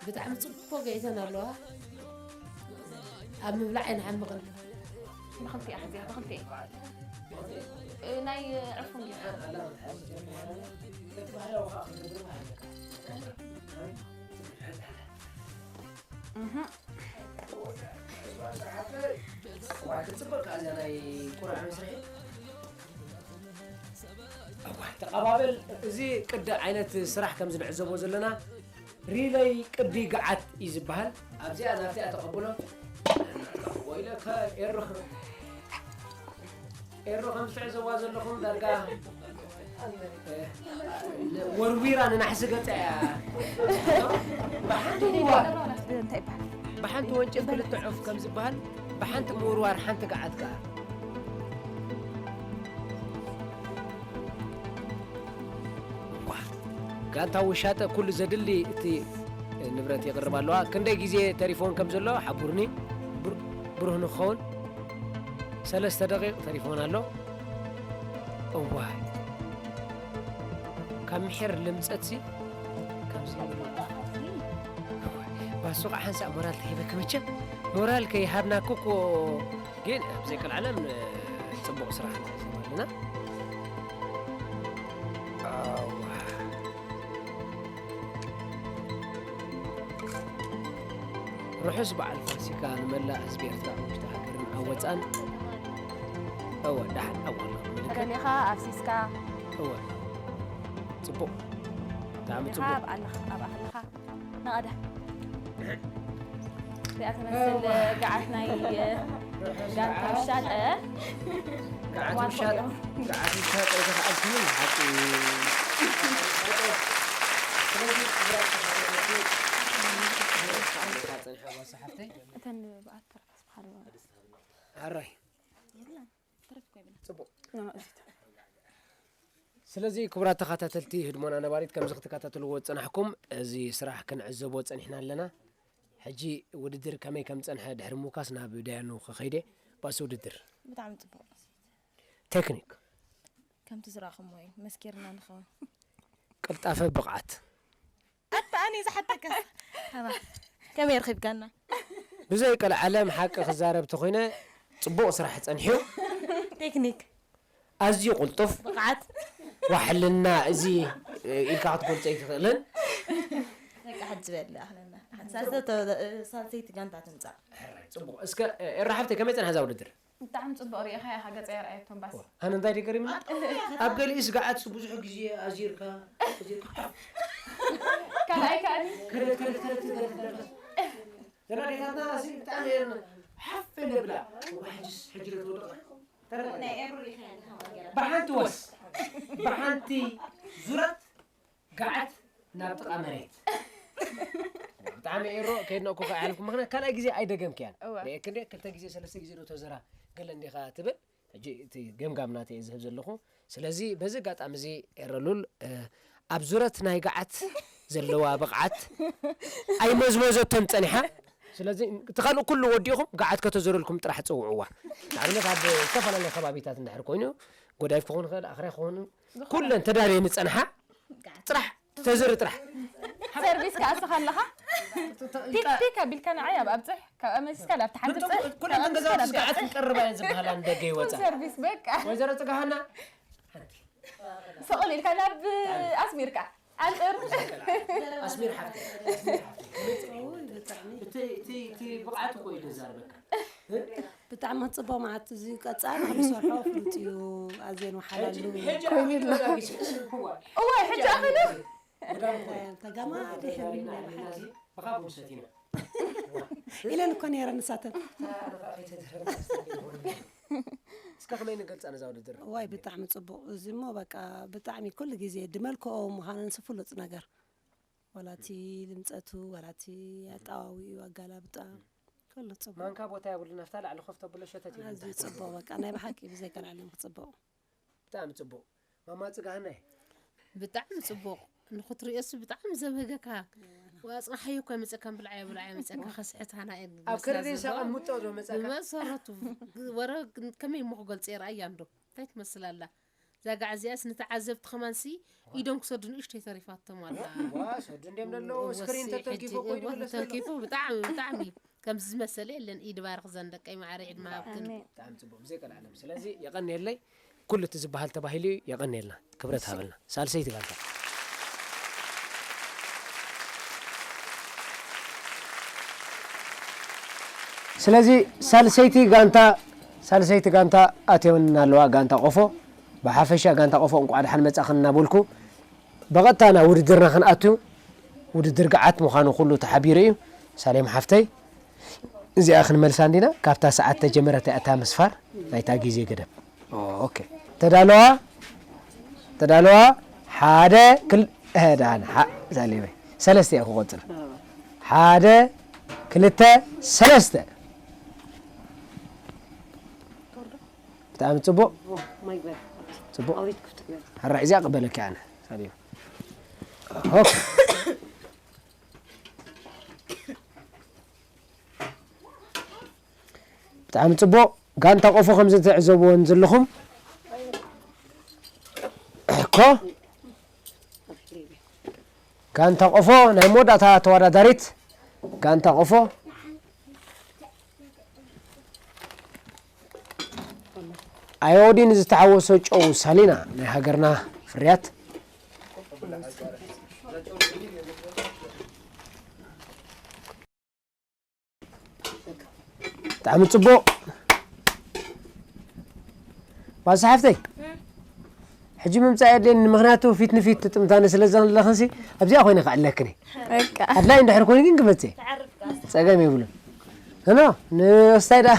ብጣዕሚ ጽቡቕ ገይተን ኣለዋ። ኣብ ምብላዕ ኣይንሓምቕን። ብኽልቲኣ ሕዚኣ፣ ብኽልቲኣ። እ፣ ናይ ዕፉን ጌርካ። እህ። እዋይ፣ ክትጽበቅ ከኣ እዛ ናይ ቁርዓ መስርሒ። እዋይ፣ ተቐባበል። እዚ ቅዲ ዓይነት ስራሕ ከም ዝንዕዘቦ ዘለና፣ ሪለይ ቅዲ ገዓት እዩ ዝበሃል። ኣብዚኣ ናብቲኣ ተቐብሎ። ወይለከ ኤርኽ-፣ ኤሮ ከም ትዕዘብዋ ዘለኹም ዳርጋ፣ እ፣ ወርዊራ ንናሕሲ ገጻ እያ። ብሓንቲ ወ-፣ እንታይ ይበሃል? ብሓንቲ ወንጭፍ ክልተ ዑፍ ከም ዝበሃል፣ ብሓንቲ ምውርዋር ሓንቲ ገዓት ከኣ። ዋ! ጋንታ ውሻጠ ኩሉ ዘድሊ እቲ ንብረት የቕርብ ኣለዋ። ክንደይ ግዜ ተሪፎን ከም ዘሎ ሓቡርኒ። ብር-፣ ብሩህ ንኽኸውን ሰለስተ ደቂቕ ተሪፎን ኣሎ። እዋይ! ካብ ምሒር ልምጸትሲ ከምዚ ባሱ ከዓ ሓንሳእ ሞራል ተሂበኪ መቸም። ሞራል ከይሃብናኩ እኮ ግን ኣብ ዘይቀልዓለም፣ እ፣ ጽቡቕ ስራሕ ንዕዘብ ኣለና። ኣዋ። ርሑስ በዓል ፋሲካ ንመላእ ህዝቢ ኤርትራ ኣብ ውሽጢ ሃገርን ኣብ ወጻእን። እወ፣ ደሓን ኣብኡ ኣለኹ። ምልክት። ተደሊኻ፣ ኣፍሲስካ። እወ። ጽቡቕ። ብጣዕሚ ተደሊኻ፣ ጽቡቕ። ኣብ ኣለኻ፣ ኣብ ኣለኻ። ንቐዳ። እዚኣ ትመስል እዋ። ገዓት ናይ፣ እ፣ ርሑስ ጋንታ በዓል። ውሻጠ። ገዓት ዋን ውሻጠ፣ ፎር። ገዓት ውሻጠ ኣይተኽኣልኩምን፣ ሓቂ። ስለዚ፣ ክቡራት ተኸታተልቲ፣ ጸኒሓ ጓሳ ሓፍተይ። እተን ብኣት ተረፋስ በሓለዋ። ኣራይ። የብላን። ተረፍ እኮ የብላን። ጽቡቕ። ኖ፣ እዚታ። ስለዚ ክቡራት ተኸታተልቲ ህድሞና ነባሪት ከምዚ ክትከታተልዎ ዝጸናሕኩም፣ እዚ ስራሕ ክንዕዘቦ ጸኒሕና ኣለና። ሕጂ ውድድር ከመይ ከም ዝጸንሐ ድሕሪ ምውካስ ናብ ዳያኑ ክኸይደ ባስ ውድድር። ብጣዕሚ ጽቡቕ። ቴክኒክ። ከምቲ ዝረኣኹምዎ እዩ። መስኪርና ንኸውን። ቅልጣፈ ብቕዓት። ኣታ ኣነ ዝሓተካ። ሃባ። ከመይ ረኺብካና? ብዘይ ቀልዓለም ሓቂ ክዛረብ ተኾይነ ጽቡቕ ስራሕ ጸኒሑ። ቴክኒክ። ኣዝዩ ቅልጡፍ። ብቕዓት። ዋሕልና እዚ ኢልካ ክትገልጾ ኣይትኽእልን። በቃ ሕጂ በል ኣኽለና። ሓንቲ ሳልሰ-፣ ሳልሰይቲ ጋንታ ትምጻእ። ሕራይ፣ ጽቡቕ። እስከ ኤራ ሓፍተይ ከመይ ጸንሓ እዛ ውድድር? ብጣዕሚ ጽቡቕ ርኢኻያ ኢኻ፣ ገጸይ ኣርኣየቶም ባስ። ኣነ እንታይ ደይ ገሪምኒ? ኣብ ገሊኡ ስጋዓት ብዙሕ ግዜ ኣዚርካ፣ ኣዚርካ፣ ሓፍ። ካልኣይ ከኣ ከደት፣ ከደት፣ ከደት፣ ከደት፣ ከደት። ዘና ዴታትና ኣዚ ብጣዕሚ እየን ሓፍ እንብላ። እዋ፣ ሕጅስ፣ ሕጂ ዶ ትወድቕ? ተረጋጋ። ናይ ኤሩ ርኢኻያ ዲኻ ማንጌራ? ብሓንቲ ወስ፣ ብሓንቲ ዙረት ገዓት ናብ ጥቓ መሬት። ብጣዕሚ ኤሮ ከየድነቕኩ ከኣ ኣይሓለፍኩ። ምኽንያት ካልኣይ ግዜ ኣይደገምክያን። እወ። ርኤ ክንደይ ክልተ ግዜ ሰለስተ ግዜ ዶ ተዘራ ገለ እንዲኻ ትብል። ሕጂ እቲ ገምጋም ናተይ እየ ዝህብ ዘለኹ። ስለዚ በዚ ኣጋጣሚ እዚ ኤረሉል፣ እ፣ ኣብ ዙረት ናይ ገዓት ዘለዋ ብቕዓት ኣይመዝመዘቶን ጸኒሓ። ስለዚ እቲ ካልእ ኩሉ ወዲእኹም ገዓት ከተዘሩልኩም ጥራሕ ጽውዕዋ። ንኣብነት ኣብ ዝተፈላለየ ከባቢታት እንድሕር ኮይኑ ጎዳይፍ ክኾን ይኽእል፣ ኣኽርያ ክኾን፣ ኩለን ተዳልየን ዝጸንሓ ጥራሕ ተዝሪ ጥራሕ። ሰርቪስ ከኣ እስኻ ኣለኻ? ፒክ ፒክ ኣቢልካ ንዓይ ኣብ ኣብጽሕ፣ ካብ ኣመሲስካ ኣብ ትሓንቲ ጽሕ፣ ኩለን ካብ ኣመሲስካ ገዛውቲ ኣብ ዝገዓት ትሓንቲ ክንቀርባ እየን ዝበሃላ ንደገ ይወጻ። ሰርቪስ በቃ። ወይዘሮ ጽጋሃና፣ ሓንቲ። ስቕል ኢልካ ናብ ኣስሚርካ። ኣንጽር። ኣስሚር ሓፍቲ። እቲ፣ እቲ፣ እቲ ብቕዓት እኮ እዩ ዘዛርበካ። ብጣዕሚ ጽቡቕ መዓት እዚ ቀጻሊ ክንሰርሖ ፍሉጥ እዩ። ኣዝየን ወሓላሉ። ሕጂ፣ ሕጂ ኮይኑ ኣሎ። ኣኺሉ። እዋይ፣ ሕጂ ኣኺሉ። ተጋማዲ ሕልሚ ናይ ብሓቂ። ብኻብኡ ሰቲና። ኢለን እኮ ነይረን ንሳተን። እስከ ከመይ ንገልጻ ነዛ ውድድር? እዋይ፣ ብጣዕሚ ጽቡቕ። እዚ እሞ በቃ ብጣዕሚ ኩሉ ግዜ ድመልክኦ ምዃነን ስፍሉጥ ነገር። ዋላ እቲ ልምጸቱ፣ ዋላ እቲ ኣጠዋዊኡ፣ ኣጋላብጣ፣ ኩሉ ጽቡቕ። ማንካ ቦታ የብሉን፣ ኣብታ ላዕሊ ኮፍ ተብሎ ሸተት ይብል ኣዝዩ ታሕቲ። ጽቡቕ፣ በቃ ናይ ብሓቂ ብዘይካ ንዓለም ክጽቡቕ። ብጣዕሚ ጽቡቕ። ማማ ጽጋህናይ። ብጣዕሚ ጽቡቕ። ንኽትርእዮስ ብጣዕሚ ዘብህገካ። ወኣጽናሓዮ እኳ ይመጸካ፣ ብልዓዮ ብልዓዮ ይመጸካ፣ ከስሕት ሃና እየን ኣብ ዝመስላ ከረደን ዘለዋ። ሳቐ ሙጦ ዶ መጸካ? ብመሰረቱ፣ ወረ ከመይ እሞ ክገልጾ፣ የርኣያ እንዶ። እንታይ ትመስል ኣላ? እዛ ጋዕ እዚኣስ ንተዓዘብቲ ከማንሲ ኢዶም ክሰዱ ንእሽተይ ተሪፋቶም ኣላ። ዋ፣ ሰዱ እንድዮም ዘለዉ፣ እወ፣ ስክሪን ሲ፣ ተተልኪፉ ሕጂ፣ ኮይኑ እወ፣ ይብለስ ዘሎ። ተልኪፉ ብጣዕሚ፣ ብጣዕሚ ከምዚ ዝመሰለ የለን። ኢድ ባርኽ ዘን ደቀይ ማዕረ፣ ዕድመ ሃብክን። ኣሜን። ብጣዕሚ ጽቡቕ፣ ብዘይ ቀልዓለም። ስለዚ የቐንየለይ፣ ኩሉ እቲ ዝበሃል ተባሂሉ እዩ፣ የቐንየልና፣ ክብረት ሃበልና። ሳልሰይቲ ጋንታ። ስለዚ ሳልሰይቲ ጋንታ፣ ሳልሰይቲ ጋንታ ኣትዮን ኣለዋ፣ ጋንታ ቆፎ። ብሓፈሻ ጋንታ ቆፎ እንቋዕ ደሓን መጻእኽን እናበልኩ፣ ብቐጥታ ናብ ውድድርና ክንኣቱ፣ ውድድር ገዓት ምዃኑ ኩሉ ተሓቢሩ እዩ። ሳሌም ሓፍተይ፣ እዚኣ ክንመልሳ እንዲና፣ ካብታ ሰዓት ተጀመረት እያ እታ ምስፋር ናይታ ግዜ ገደብ። ኦ፣ ኦኬ። ተዳለዋ፣ ተዳለዋ፣ ሓደ፣ ክል-፣ እ፣ ደሓን፣ ሓ-፣ ሳሌመይ፣ ሰለስተ እየ ክቆጽር። ሓደ፣ ክልተ፣ ሰለስተ። ብጣዕሚ ጽቡቕ። ኦ፣ ማይ ግበር። ጽቡቕ። ኣቤት ክፍቲ ግበር። ሕራይ እዚኣ ቅበለኪ ኣነ። ሳሌም። ኦኬ። ብጣዕሚ ጽቡቕ። ጋንታ ቆፎ ከም ዝትዕዘብዎን ዘለኹም፣ እኮ፣ ጋንታ ቆፎ ናይ መወዳእታ ተወዳዳሪት፣ ጋንታ ቆፎ፣ ኣዮዲን ዝተሓወሶ ጨው ሳሊና፣ ናይ ሃገርና ፍርያት። ብጣዕሚ ጽቡቕ። ባሳ ሓፍተይ፣ ሕጂ ምምጻእ የድልየኒ፣ ምኽንያቱ ፊት ንፊት ትጥምታኒ ስለ ዘለኽንሲ፣ ኣብዚኣ ኮይነ ክዕለክኒ። በቃ። ኣድላይ እንድሕር ኮይኑ ግን ክመጽእ። ጸገም የብሉን። እኖ፣ ንስታይ ደኣ።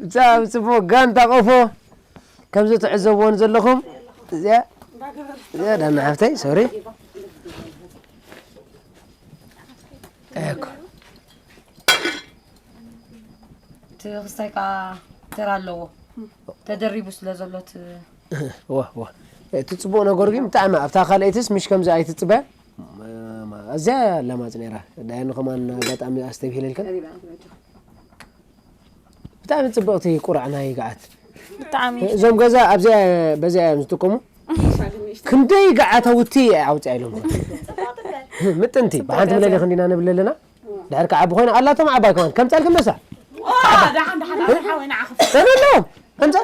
ብጣዕሚ ጽቡቕ። ጋንታ ቆፎ፣ ከምዚ ትዕዘብዎን ዘለኹም፣ እዚኣ፣ እዚኣ ዳና ሓፍተይ፣ ሶሪ። እኮ። እቲ ክስታይ ከኣ ተራ ኣለዎ። ተደሪቡ ስለ ዘሎ እቲ እወ፣ እወ። እቲ ጽቡቕ ነገሩ ግን ብጣዕሚ ኣብታ ካልኣይትስ ምሽ ከምዚ ኣይትጽበያ። እዚኣ ለማጽ ነይራ። ዳያኑ ከማን ኣጋጣሚ ኣስተብሂለልከን። ብጣዕሚ ጽብቕቲ ቁራዕ ናይ ገዓት። ብጣዕሚ። እዞም ገዛ ኣብዚኣ፣ በዚኣ እዮም ዝጥቀሙ። ክንደይ ገዓት ኣውቲ ኣውፅኣ ኢሎም። ምጥንቲ፣ ብሓንቲ ምለሊ ክንዲና ንብል ኣለና። ድሕር ከዓቢ ኮይና ኣላቶም ዓባይ ከማን። ከምፃልኩም መሳ? ዋ፣ ደሓን፣ ደሓን፣ ደሓን፣ ሓወይ፣ ንዓ ክፍት። ተን ኣለዎም። ከምፃ?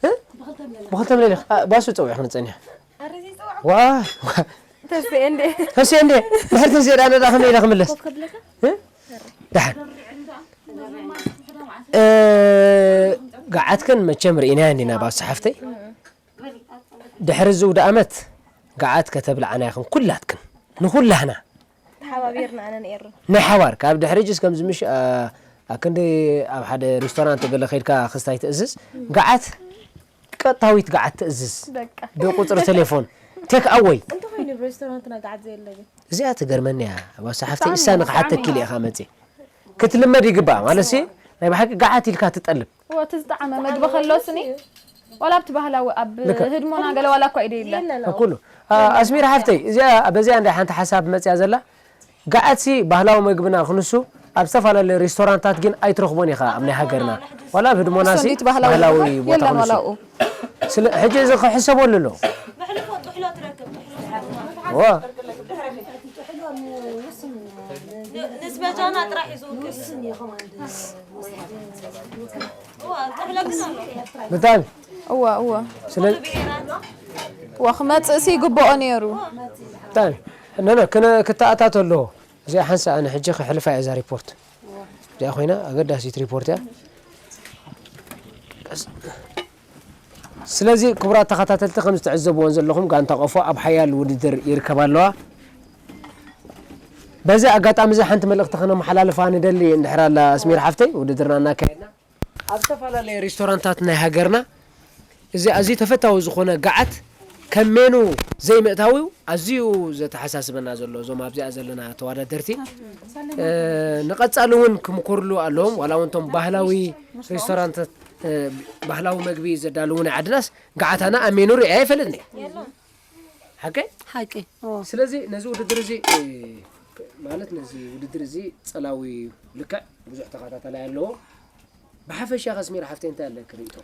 እ? ብኽልተ ምለሊ። እ? ብኽልተ ምለሊ። አ፣ ባሱ ፀዊዑ ክንፀኒሕ። ዋ፣ ዋ። ተስኤ እንዴ? ተስኤ እንዴ? ድሕር ተስኤ ዳነ ዳ ከመይ ኢለ ክምለስ? ኮፍ ከብለካ? እ? ደሓን። እ፣ ገዓትክን መቸም ርኢናዮ እንዲና፣ ባሱ ሓፍተይ። ድሕሪ እዚ ውደ ኣመት ገዓት ከተብልዓና ኢኽን ኩላትክን። ንኹላህና። ተሓባቢርና ኣነን ኤሩ። ናይ ሓባር። ካብ ድሕሪ ሕጂስ ከምዚ ምሽ፣ ኣ፣ ኣክንዲ ኣብ ሓደ ሬስቶራንት ገለ ከይድካ ክስታይ ትእዝዝ። ገዓት ቀጥታዊት ገዓት ትእዝዝ። በቃ ብቁፅሪ ቴሌፎን ቴክ ኣወይ። እንተኾይኑ ብ ሬስቶራንትና ገዓት ዘየለ ግን እዚኣ ትገርመኒ እያ። ባሳ ሓፍተይ ብጣዕሚ እሳ ንክሓተኪ ብጣዕሚ ኢለ ኢኻ መፂ ክትልመድ ይግባእ ማለት ሲ ናይ ብሓቂ ገዓት ኢልካ ትጠልብ ወ እቲ ዝጠዓመ መግቢ ከሎስኒ ዋላ ኣብቲ ባህላዊ ኣብ ልክዕ። ህድሞና ገለ ዋላ እኳ ኢደ የለን ኩሉ ኣስሚር ሓፍተይ እዚኣ በዚኣ እንዳ ሓንቲ ሓሳብ መፅያ ዘላ ገዓትሲ ባህላዊ መግብና ክንሱ ኣብ ዝተፈላለዩ ሬስቶራንታት ግን ኣይትረኽቦን ኢኻ ኣብ ናይ ሃገርና ዋላ ኣብ ህድሞናሲ እሱ እንዲት ባህላዊ ባህላዊ መግቢ ቦታ የለን ክንሱ ዋላ ኣብኡ ስለ ሕጂ እዚ ክሕሰበሉ ኣለዎ ብሕልፎ ጥሕሎ ትረክብ ጥሕሎ ዋ ንስበጃና ጥራሕ እዩ ዝውክል እዋ ጥሕሎ ግን ኣሎ ብጣዕሚ እዋ እዋ ስለ እዋ ክመፅእሲ ይግብኦ ነይሩ ብጣዕሚ ነነ ክነ- ክተኣታቶ ኣለዎ እዚኣ ሓንሳ ኣነ ሕጂ ክሕልፋ እያ እዛ ሪፖርት እዚኣ ኮይና ኣገዳሲት ሪፖርት እያ ቀስ- ስለዚ ክቡራት ተኸታተልቲ ከም ዝተዕዘብዎን ዘለኹም ጋንታ ቆፎ ኣብ ሓያል ውድድር ይርከብ ኣለዋ በዚ ኣጋጣሚ እዚ ሓንቲ መልእኽቲ ከነመሓላልፋ ንደሊ እንድሕር ኣላ ኣስሚር ሓፍተይ ውድድርና እናካየድና ኣብ ዝተፈላለዩ ሬስቶራንታት ናይ ሃገርና እዚ ኣዝዩ ተፈታዊ ዝኾነ ገዓት ከም ሜኑ ዘይምእታዊው ኣዝዩ ዘተሓሳስበና ዘሎ እዞም ኣብዚኣ ዘለና ተወዳደርቲ ንቐፃሊ እውን ክምኮርሉ ኣለዎም ዋላ እውን ቶም ባህላዊ ሬስቶራንታት ባህላዊ መግቢ ዘዳልዉ ናይ ዓድናስ ገዓታና ኣብ ሜኑ ሪኣ ኣይፈልጥኒ ሓቀይ ሓቂ ስለዚ ነዚ ውድድር እዚ ማለት ነዚ ውድድር እዚ ፀላዊ ልክዕ ብዙሕ ተኸታተላይ ኣለዎ ብሓፈሻ ከስሚር ሓፍተይ እንታይ ኣለክ ርእቶ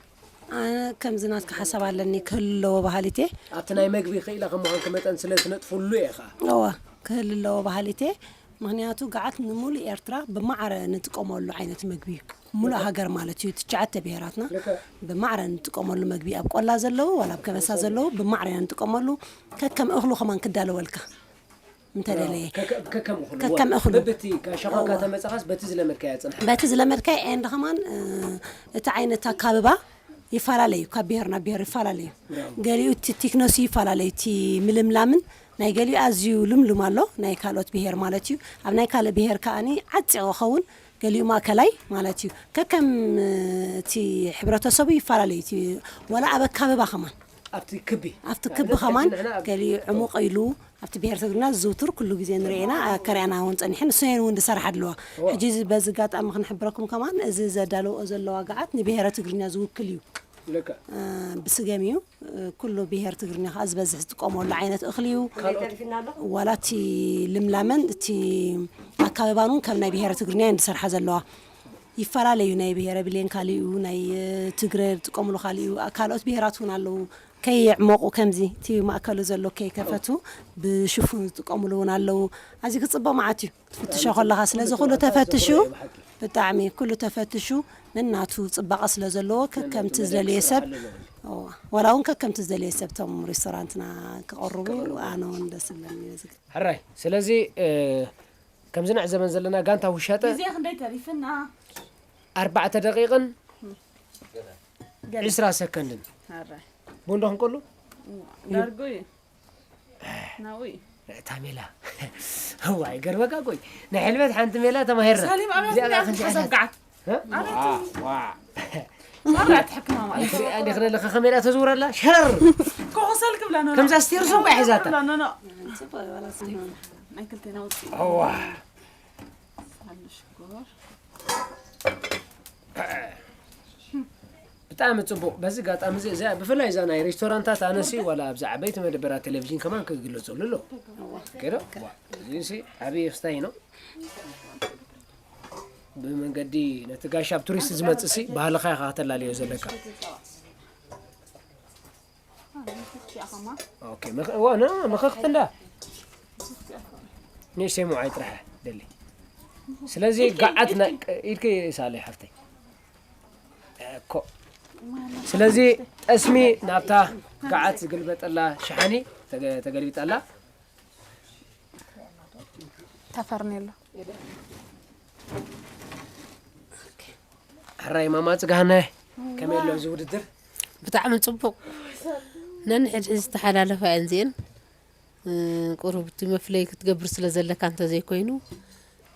ኣነ ከምዚ ናትካ ሓሳብ ኣለኒ ክህልዎ ባህሊት እየ ኣብቲ ናይ መግቢ ክኢላ ከም ምዃንክ መጠን ስለ ትነጥፍሉ እየ ከዓ እዋ ክህል ኣለዎ ባህሊት እየ ምክንያቱ ገዓት ንሙሉእ ኤርትራ ብማዕረ ንጥቀመሉ ዓይነት መግቢ እዩ ሙሉእ ሃገር ማለት እዩ ትሽዓተ ብሄራትና ብማዕረ ንጥቀመሉ መግቢ ኣብ ቆላ ዘለዉ ዋላ ኣብ ከበሳ ዘለዉ ብማዕረ ኢና ንጥቀመሉ ከከም እኽሉ ከማን ክዳለወልካ እንተደለየ ከከም እኽሉ ከከም እኽሉ በቲ ካብ ሸኾካ ተመፀኻስ በቲ ዝለመድካያ ፅንሓ በቲ ዝለመድካዮ ኤንድ ከማን እቲ ዓይነት ኣካብባ ይፈላለዩ ካብ ብሄር ናብ ብሄር ይፈላለዩ ገሊኡ እቲ ቲክነሱ ይፈላለዩ እቲ ምልምላምን ናይ ገሊኡ ኣዝዩ ልምሉም ኣሎ ናይ ካልኦት ብሄር ማለት እዩ ኣብ ናይ ካልእ ብሄር ከኣኒ ዓፂቕ ኸውን ገሊኡ ማእከላይ ማለት እዩ ከከም እቲ ሕብረተሰቡ ይፈላለዩ እቲ ወላ ኣብ ኣካብባ ከማን ኣብቲ ክቢ ኣብቲ ክቢ ከማን ገሊኡ ዕሙቕ ኢሉ ኣብቲ ብሄር ትግርና ዝዝውትር ኩሉ ግዜ ንርኤና ከሪኣና እውን ፀኒሐን እሰየን እውን ዝሰርሓ ኣለዋ ሕጂ በዚ ጋጣሚ ክንሕብረኩም ከማን እዚ ዘዳለውኦ ዘለዋ ገዓት ንብሄረ ትግርኛ ዝውክል እዩ ልክዕ ብስገም እዩ ኩሉ ብሄር ትግርኛ ከዓ ዝበዝሕ ዝጥቀመሉ ዓይነት እኽሊ እዩ ዋላ እቲ ልምላመን እቲ ኣካበባን እውን ከም ናይ ብሄረ ትግርኛ እየን ዝሰርሓ ዘለዋ ይፈላለዩ ናይ ብሄረ ብሌን ካሊኡ ናይ ትግረ ዝጥቀምሉ ካሊኡ ካልኦት ብሄራት እውን ኣለዉ ከየዕመቑ ከምዚ እቲ ማእከሉ ዘሎ ከይከፈቱ ብሽፉን ዝጥቀምሉ እውን ኣለዉ ኣዚ ክፅበ መዓት እዩ ትፍትሾ ከለኻ ስለዚ ኩሉ ተፈትሹ ብጣዕሚ ኩሉ ተፈትሹ ነናቱ ፅባቐ ስለ ዘለዎ ከከምቲ ዝደለየ ሰብ ወላ እውን ከከምቲ ዝደለየ ሰብ ቶም ሬስቶራንትና ክቐርቡ ኣነ እውን ደስ ዝብለኒ እዩ ዝግ ሕራይ ስለዚ ከምዚ ንዕዘበን ዘለና ጋንታ ውሻጠ ግዜ ክንደይ ተሪፍና ኣርባዕተ ደቂቕን ዒስራ ሰከንድን ሕራይ ቡን ዶ ክንቀሉ ዳርጎ እዩ ናዊ እታ ሜላ ዋይ ገርበካ ኮይ ናይ ሕልበት ሓንቲ ሜላ ተማሂርና ሳሊም ኣብያ እዚኣ ክንዲ ሓሳብ ገዓት ዋ ማብራት ሕክማ ማለት ሪኣ እንዲ ክደለካ ከመይ ኢላ ተዝውረላ ሸረር ኮኸሰል ክብላ ነው ከምዛ ስቴርሶ እኳ ሒዛታ ነው ነው ናይ ክልቴና ውፅኢ ዋ ሽኮር ብጣዕሚ ፅቡቅ በዚ ጋጣሚ እዚ እዚኣ ብፍላይ እዛ ናይ ሬስቶራንታት ኣነሲ ዋላ ኣብዚ ዓበይቲ መደበራት ቴሌቪዥን ከማን ክግለፀሉ ኣሎ ገይሮ እዚ ዓብዪ ክስታይ ነው ብመንገዲ ነቲ ጋሻ ኣብ ቱሪስት ዝመፅእ ሲ ባህልኻ ኢኻ ከተላልዮ ዘለካ መኸኽቲ እንዳ ንእሽተይ ምውዓይ ጥራሕ ደሊ ስለዚ ገዓት ኢድከ ሳለይ ሓፍተይ እኮ ስለዚ ጠስሚ ናብታ ገዓት ዝግልበጠላ ሸሓኒ ተገልቢጣላ ተፈርኔሎ ሕራይ ማማ ፅጋነ ከመይ ኣሎ እዚ ውድድር ብጣዕሚ ፅቡቅ ነንሕድሕድ ዝተሓላለፋ እየን እዚአን ቁሩብ እቲ መፍለይ ክትገብር ስለ ዘለካ እንተዘይኮይኑ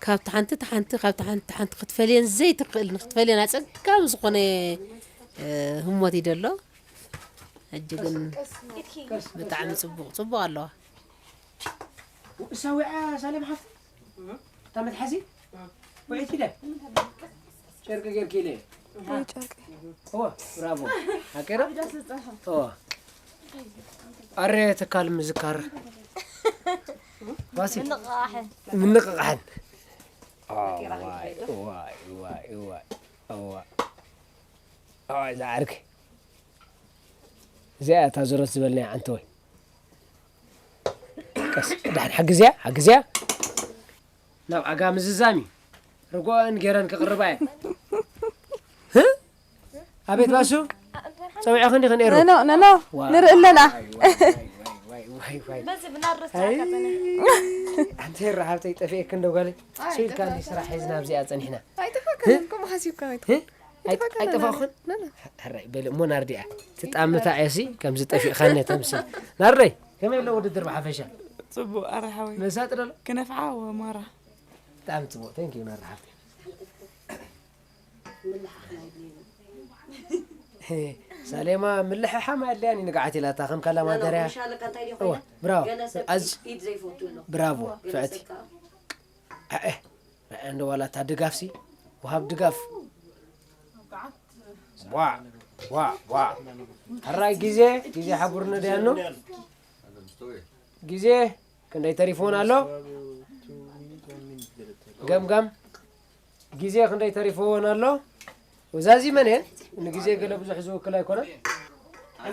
ካብቲ ሓንቲ ሓንቲ ካብቲ ሓንቲ ሓንቲ ክትፈልየን ዘይትኽእል ንክትፈልየን ኣፀጋሚ ዝኾነ ህሞት እዩ ደሎ ሕጂ ግን ብጣዕሚ ጽቡቕ ጽቡቕ ኣለዋ። እሳ ውዒያ ሳሌም ሓፍቲ? እታ መትሓዚ? ውዒት ኪደ? ጨርቂ ጌርኪ ኢለ። እዎ፣ ብራቮ። ሓቂ ዶ? እዎ። ኣረ ትካል ምዝካር። ባሲ። ምንቕቓሕን። ምንቕቓሕን። ዋይ፣ ዋይ፣ ዋይ፣ ዋይ። እዋ። እዋ፣ እዛ ዓርኪ። እዚኣ እታ ዝሮት ዝበልናያ ዓንተወይ። ቀስ፣ ደሓን ሓግዝያ፣ ሓግዝያ። ናብ ዓጋ ምዝዛም እዩ። ርግኦን ገይረን ክቕርባ እየን። ህ? ኣቤት ባሱ? ጸዊዕኽን ዲኽን ኤሩ? ነኖ፣ ነኖ፣ ዋይ፣ ንርኢ ኣለና። ዋይ፣ ዋይ፣ ዋይ፣ ዋይ፣ ዋይ። በዚ ብናረስ ኣይ፣ ተዓካተነ። ኣንቲ ኤሩ ሓብተይ ጠፊኤክን ዶ ጓለይ? ኣይ፣ ስኢልካ እንዲ ጠፋእካ። ስራሕ ሒዝና ኣብዚኣ ጸኒሕና። ኣይጠፋእካን፣ ህ? ከምኡ ሓሲብካ ኣይጠፋእካን። ህ? ኣይ-፣ ኣይጠፋእካን? ኣይጠፋእኩን? ና፣ ና። ሕራይ በሊ እሞ ናርዲኣ። ትጣምታ እያሲ ከምዚ ጠፊእኻኒ ተምሲ። ናርደይ፣ ከመይ ኣሎ ውድድር ብሓፈሻ? ጽቡቕ፣ ኣረ ሓወይ። መሳጢ ዶ ኣሎ? ክነፍዓ ወማራ። ብጣዕሚ ጽቡቕ። Thank you ናርዲ ሓፍተይ። ምልሓሕ ናይ ድሌና። ሄ፣ ሳሌማ ምልሕሓም ኣድልያን እዩ ንግዓት ኢላታ ከም ካላማደርያ። ሻለቃ እንታይ ድዩ እወ፣ ኮይና? ብራቮ። ገለ ሰብ ኣዝ-፣ ኢድ ዘይፈቱ ኣሎ። ብራቮ፣ ገለ ፍዕቲ። ሰብ ከኣ ኣኤ፣ ኣኤ፣ እንደ ዋላ እታ ድጋፍሲ፣ ወሃብ ድጋፍ። ቧ፣ ቧ፣ ቧ። ሕራይ ግዜ፣ ግዜ ሓቡርነ ደያኖ። ግዜ ክንደይ ተሪፍዎን ኣሎ? ገምጋም፣ ግዜ ክንደይ ተሪፍዎን ኣሎ? ወዛዚመን እየን፣ ንግዜ ገለ ብዙሕ ዝውክል ኣይኮነን።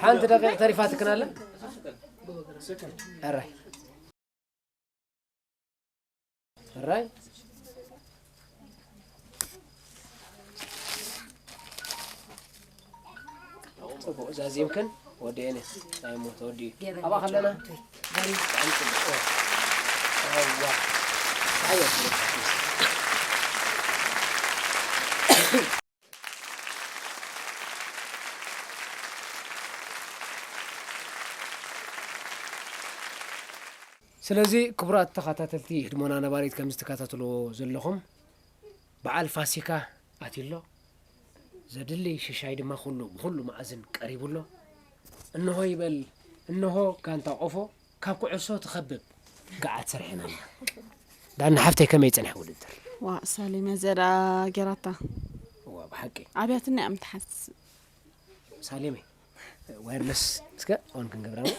ሓንቲ ደቂቕ ተሪፋትክን ኣለ? ሕራይ። ሕራይ። ጽቡቕ ዛዚምክን ወዲኤን። እንታይ እሞ ተወዲኡ። ገበን ኣብኣ ከለና። ገበን። ብጣዕሚ ጽቡቕ። እዋ። ሓየት። ስለዚ ክቡራት ተኸታተልቲ ህድሞና ነባሪት ከም ዝተከታተልዎ ዘለኹም በዓል ፋሲካ ኣትዩ ኣሎ። ዘድሊ ሽሻይ ድማ ኩሉ ብኹሉ መኣዝን ቀሪቡ ኣሎ። እንሆ ይበል፣ እንሆ ጋንታ ቆፎ ካብ ኩዕሶ ትኸብብ ገዓት ሰሪሕና ኣለና። ዳና ሓፍተይ ከመይ ጸኒሐ ውድድር? ዋ፣ ሳሌም እያ ዝያዳ ጌራታ። እዋ፣ ብሓቂ። ኣብያትና እያ ምትሓዝ። ሳሌመይ፣ ዋየርለስ እስከ ኦን ክንገብራ እሞ።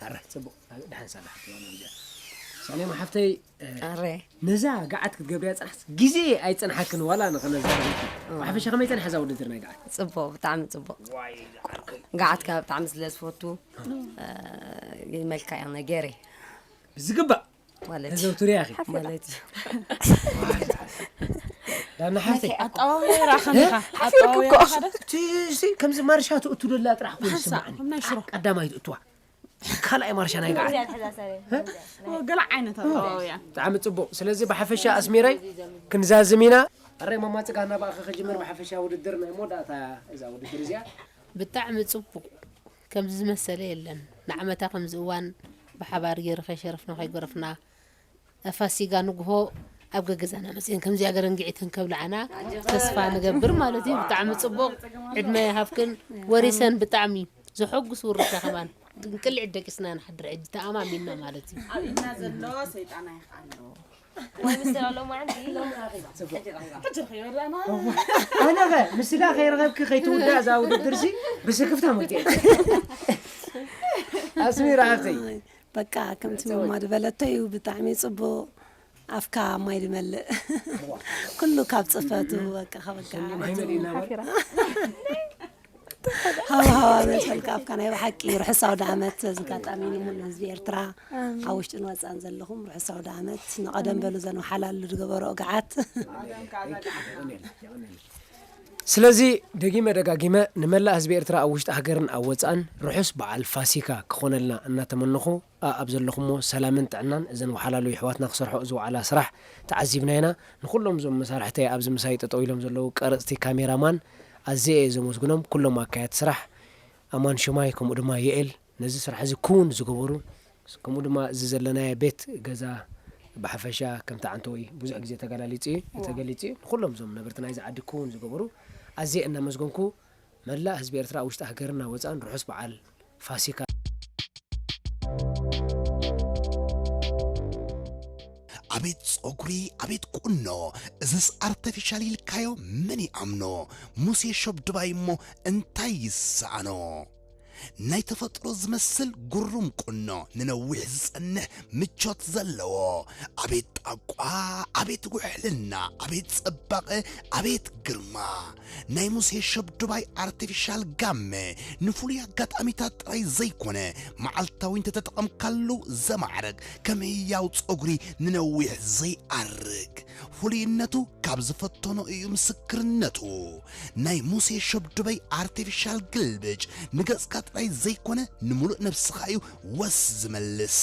ኣረ፣ ጽቡቕ። ደሓን ሳላ ሓፍቲ ዋላ እዚኣ። ሳሌማ ሓፍተይ፣ እ፣ ኣረ። ነዛ ገዓት ክትገብርያ ጸናሕስ ግዜ ኣይጸንሓክን ዋላ ንኸነዛርበኪ። እ። ብሓፈሻ ከመይ ጸንሓ እዛ ውድድር ናይ ገዓት? ጽቡቕ፣ ብጣዕሚ ጽቡቕ። ዋይ፣ ዓርከይ። ገዓት ከኣ ብጣዕሚ ስለ ዝፈቱ፣ እ፣ ይመልካ እያ ነጌረይ። ብዝግባእ። ማለት እዩ። ተዘውትርያ ኢኺ። ማለት እዩ። ዳና ሓፍተይ። ኣጠዋውያ ራኸን ኢኻ። ሓፊርክ ኣጠዋውያ እኮ። ራኸን። እቲ፣ እዚ ከምዚ ማርሻ ትእቱ ደላ ጥራሕ ኮይኑ ሓንሳእ፣ ዝስምዓኒ። ከም ናይ ሽሮ። ቀዳማይ ትእትዋ። ካልኣይ ማርሻ ናይ ገዓት። ኦ፣ ገለ ዓይነት ኣጠዋውያ። ብጣዕሚ ጽቡቕ። ስለዚ ብሓፈሻ ኣስሚረይ ክንዛዝም ኢና። ኣረይ ማማ ጽጋ እናባእኸ ክጅምር ብሓፈሻ ውድድር ናይ መወዳእታ እዛ ውድድር እዚኣ። ብጣዕሚ ጽቡቕ። ከምዚ ዝመሰለ የለን። ንዓመታ ከምዚ እዋን ብሓባር ገይሩ ከይሸረፍና ከይጎረፍና ፋሲጋ ንግሆ ኣብ ገገዛና መጺኤን ከምዚኣ ገረንግዒተን ከብልዓና ተስፋ ንገብር ማለት እዩ። ብጣዕሚ ጽቡቕ፣ ዕድመ ይሃብክን። ወሪሰን ብጣዕሚ ዘሐጉስ ውርሻ ከማን። እንቅልዒት ደቂስና ንሓድር ሕጂ ተኣማሚንና ማለት እዩ። ኣብ ኢድና ዘሎ ሰይጣን ኣይኽኣሎ። ወይ ምስ ዘሎ መዓንቲ። ሕጂ ረኺበና። ኣነ ኸ ምስላ ከይረኸብኪ ከይትውዳእ እዛ ውድድርሲ ብስክፍታ መውፅኤ። ኣስሚራ ሃብተይ። በቃ ከምቲ ማማ ዝበለቶ እዩ፣ ብጣዕሚ ጽቡቕ። ኣፍካ ማይ ዝመልእ። ኩሉ ካብ ጽፈቱ፣ በቃ፣ ካብ በቃ። ሃዋ ሃዋ መሰልካ ኣፍካ ናይ ብሓቂ ርሑስ ኣውደ ዓመት። እዚ ኣጋጣሚ ንሙሉ ህዝቢ ኤርትራ ኣብ ውሽጥን ወጻእን ዘለኹም ርሑስ ኣውደ ዓመት። ንቐደም በሉ ዘን ወሓላሉ ዝገበሮ ገዓት። ስለዚ ደጊመ ደጋጊመ ንመላእ ህዝቢ ኤርትራ ኣብ ውሽጢ ሃገርን ኣብ ወጻእን ርሑስ በዓል ፋሲካ ክኾነልና እናተመነኹ፣ ኣኣብ ዘለኹሞ ሰላምን ጥዕናን፣ እዘን ወሓላሉ የሕዋትና ክሰርሕኦ ዝወዓላ ስራሕ ተዓዚብና ኢና። ንኹሎም እዞም መሳርሕተይ ኣብዚ ምሳይ ጠጠው ኢሎም ዘለዉ ቀረጽቲ፣ ካሜራማን ኣዝየ እየ ዘመስግኖም። ኩሎም ኣካያት ስራሕ፣ ኣማን ሽማይ ከምኡ ድማ የኤል ነዚ ስራሕ እዚ ክውን ዝገበሩ፣ ከምኡ ድማ እዚ ዘለናዮ ቤት ገዛ ብሓፈሻ ከምቲ ዓንተወይ ብዙሕ ግዜ ተገላሊጹ እዩ፣ ተገሊጹ እዩ። ንኹሎም እዞም ነበርቲ ናይዚ ዓዲ ክውን ዝገበሩ ኣዝየ እናመስገንኩ መላእ ህዝቢ ኤርትራ ኣብ ውሽጢ ሃገርና ወጻእን ርሑስ በዓል ፋሲካ። ኣቤት ጸጉሪ፣ ኣቤት ቁኖ፣ እዝስ ኣርተፊሻል ኢልካዮ መን ይኣምኖ? ሙሴ ሸብድባይ እሞ እንታይ ይሰኣኖ? ናይ ተፈጥሮ ዝመስል ግሩም ቁኖ፣ ንነዊሕ ዝጸንሕ ምቾት ዘለዎ። ኣቤት ጣቋ፣ ኣቤት ውሕልና፣ ኣቤት ጽባቐ፣ ኣቤት ግርማ። ናይ ሙሴ ሸብድባይ ኣርቲፊሻል ጋመ ንፍሉይ ኣጋጣሚታት ጥራይ ዘይኮነ፣ መዓልታዊ እንተተጠቐምካሉ ዘማዕርግ፣ ከም ህያው ጸጉሪ ንነዊሕ ዘይኣርግ። ፍሉይነቱ ካብ ዝፈተኖ እዩ ምስክርነቱ። ናይ ሙሴ ሸብድባይ ኣርቲፊሻል ግልብጭ ንገጽካ ጥራይ ዘይኮነ፣ ንምሉእ ነብስኻ እዩ ወስ ዝመልስ።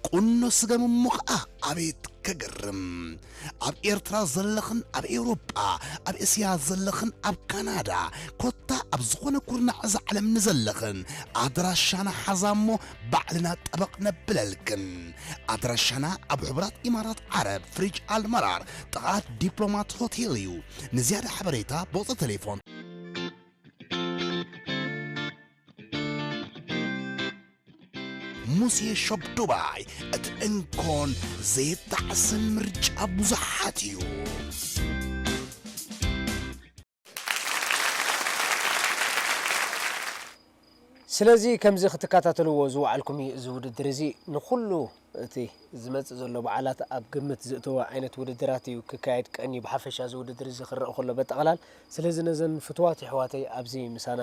ቁኖ ስገም እሞ ኸኣ ኣቤት ከገርም! ኣብ ኤርትራ ዘለኽን ኣብ ኤውሮጳ፣ ኣብ እስያ ዘለኽን ኣብ ካናዳ፣ ኮታ ኣብ ዝኾነ ኩርናዕ እዛ ዓለም ንዘለኽን፣ ኣድራሻና ሓዛ እሞ ባዕልና ጠበቕ ነብለልክን። ኣድራሻና ኣብ ሕቡራት ኢማራት ዓረብ፣ ፍሪጅ ኣልመራር፣ ጥቓ ዲፕሎማት ሆቴል እዩ። ንዝያዳ ሓበሬታ ብቑጽሪ ቴሌፎን። ሙሴ ሾፕ ዱባይ፣ እቲ እንኮን ዘየጣዕስን ምርጫ ብዙሓት እዩ። ስለዚ ከምዚ ክትከታተልዎ ዝወዓልኩም እዩ። እዚ ውድድር እዚ ንኹሉ እቲ ዝመጽእ ዘሎ በዓላት ኣብ ግምት ዝእተወ ዓይነት ውድድራት እዩ ክካየድ ቀንዩ። ብሓፈሻ እዚ ውድድር እዚ ክረአ ከሎ በጠቕላል። ስለዚ ነዘን ፍትዋት የሕዋተይ ኣብዚ ምሳና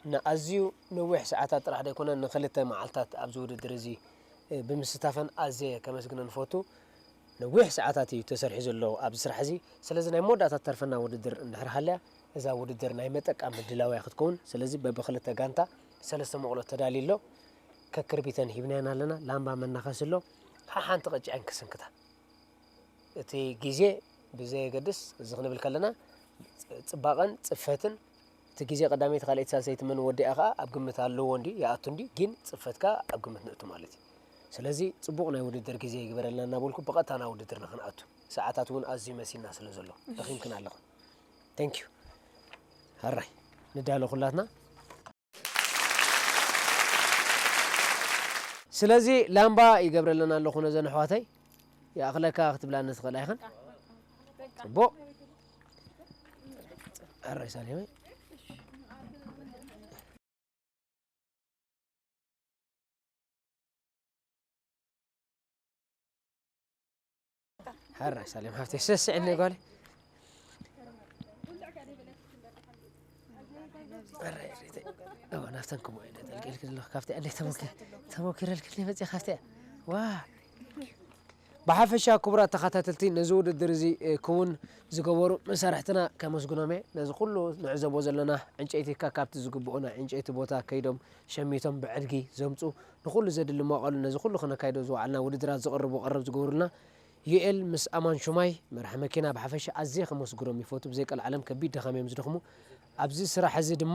ንኣዝዩ ነዊሕ ሰዓታት ጥራሕ ዘይኮነ ንክልተ መዓልታት ኣብዚ ውድድር እዚ ብምስታፈን ኣዝየ ከመስግነን እፈቱ። ነዊሕ ሰዓታት እዩ ተሰሪሑ ዘሎ ኣብዚ ስራሕ እዚ። ስለዚ ናይ መወዳእታ እተርፈና ውድድር እንድሕር ሃልያ፣ እዛ ውድድር ናይ መጠቃ ምድላው እያ ክትከውን። ስለዚ በብክልተ ጋንታ ሰለስተ መቑሎ ተዳልዩ ኣሎ። ከክርቢተን ሂብናየን ኣለና። ላምባ መናኸሲ ኣሎ። ሓሓንቲ ቀጭዐን ክስንክታ። እቲ ግዜ ብዘየገድስ፣ እዚ ክንብል ከለና፣ ጽ-፣ ጽባቐን ጽፈትን፣ እቲ ግዜ ቀዳመይቲ፣ ካልኣይቲ፣ ሳልሰይቲ መን ወዲኣ ከኣ ኣብ ግምት ኣለዎ እንዲ፣ ይኣቱ እንዲ፣ ግን ጽፈት ከኣ ኣብ ግምት ንእቱ ማለት እዩ። ስለዚ ጽቡቕ ናይ ውድድር ግዜ ይግበረልና እናበልኩ ብቐጥታ ናብ ውድድርና ክንኣቱ። ሰዓታት እውን ኣዝዩ መሲልና ስለ ዘሎ፣ ደኺምክን ኣለኹን። Thank you። ሕራይ፣ ንዳሎ ኩላትና። ስለዚ ላምባ ይገብረለን ኣለኹ ነዘን ኣሕዋተይ። ይኣኽለካ ክትብላኒ ትኽእል ኣይኽን? ጽቡቕ። ሕራይ ሳሌመይ። ሕራይ ሳሌም ሓፍተይ፣ ሰስዕኒ ጓለይ። ሕራይ ሪተይ። እወ፣ ናብተን ከምኡ እየ ጠልቂልክን ኣለኹ። ካብቲ ኣደይ ተሞኪ-፣ ተሞኪረልክን መፅእ ካብቲ። ዋ። ብሓፈሻ ክቡራት ተኸታተልቲ፣ ነዚ ውድድር እዚ፣ እ፣ ክውን ዝገበሩ መሳርሕትና ከመስግኖም እየ። ነዚ ኩሉ ንዕዘቦ ዘለና ዕንጨይቲ ከ ካብቲ ዝግብኦ ናይ ዕንጨይቲ ቦታ ከይዶም ሸሚቶም ብዕድጊ ዘምፁ፣ ንኹሉ ዘድሊ መዋቕሉ ነዚ ኩሉ ከነካይዶ ዝወዓልና ውድድራት ዝቕርቡ ቀረብ ዝገብሩልና ዩኤል ምስ ኣማን ሹማይ መራሒ መኪና ብሓፈሻ ኣዝየ ከመስግኖም ይፈቱ። ብዘይ ቀልዓለም ከቢድ ድኻም እዮም ዝደኽሙ። ኣብዚ ስራሕ እዚ ድማ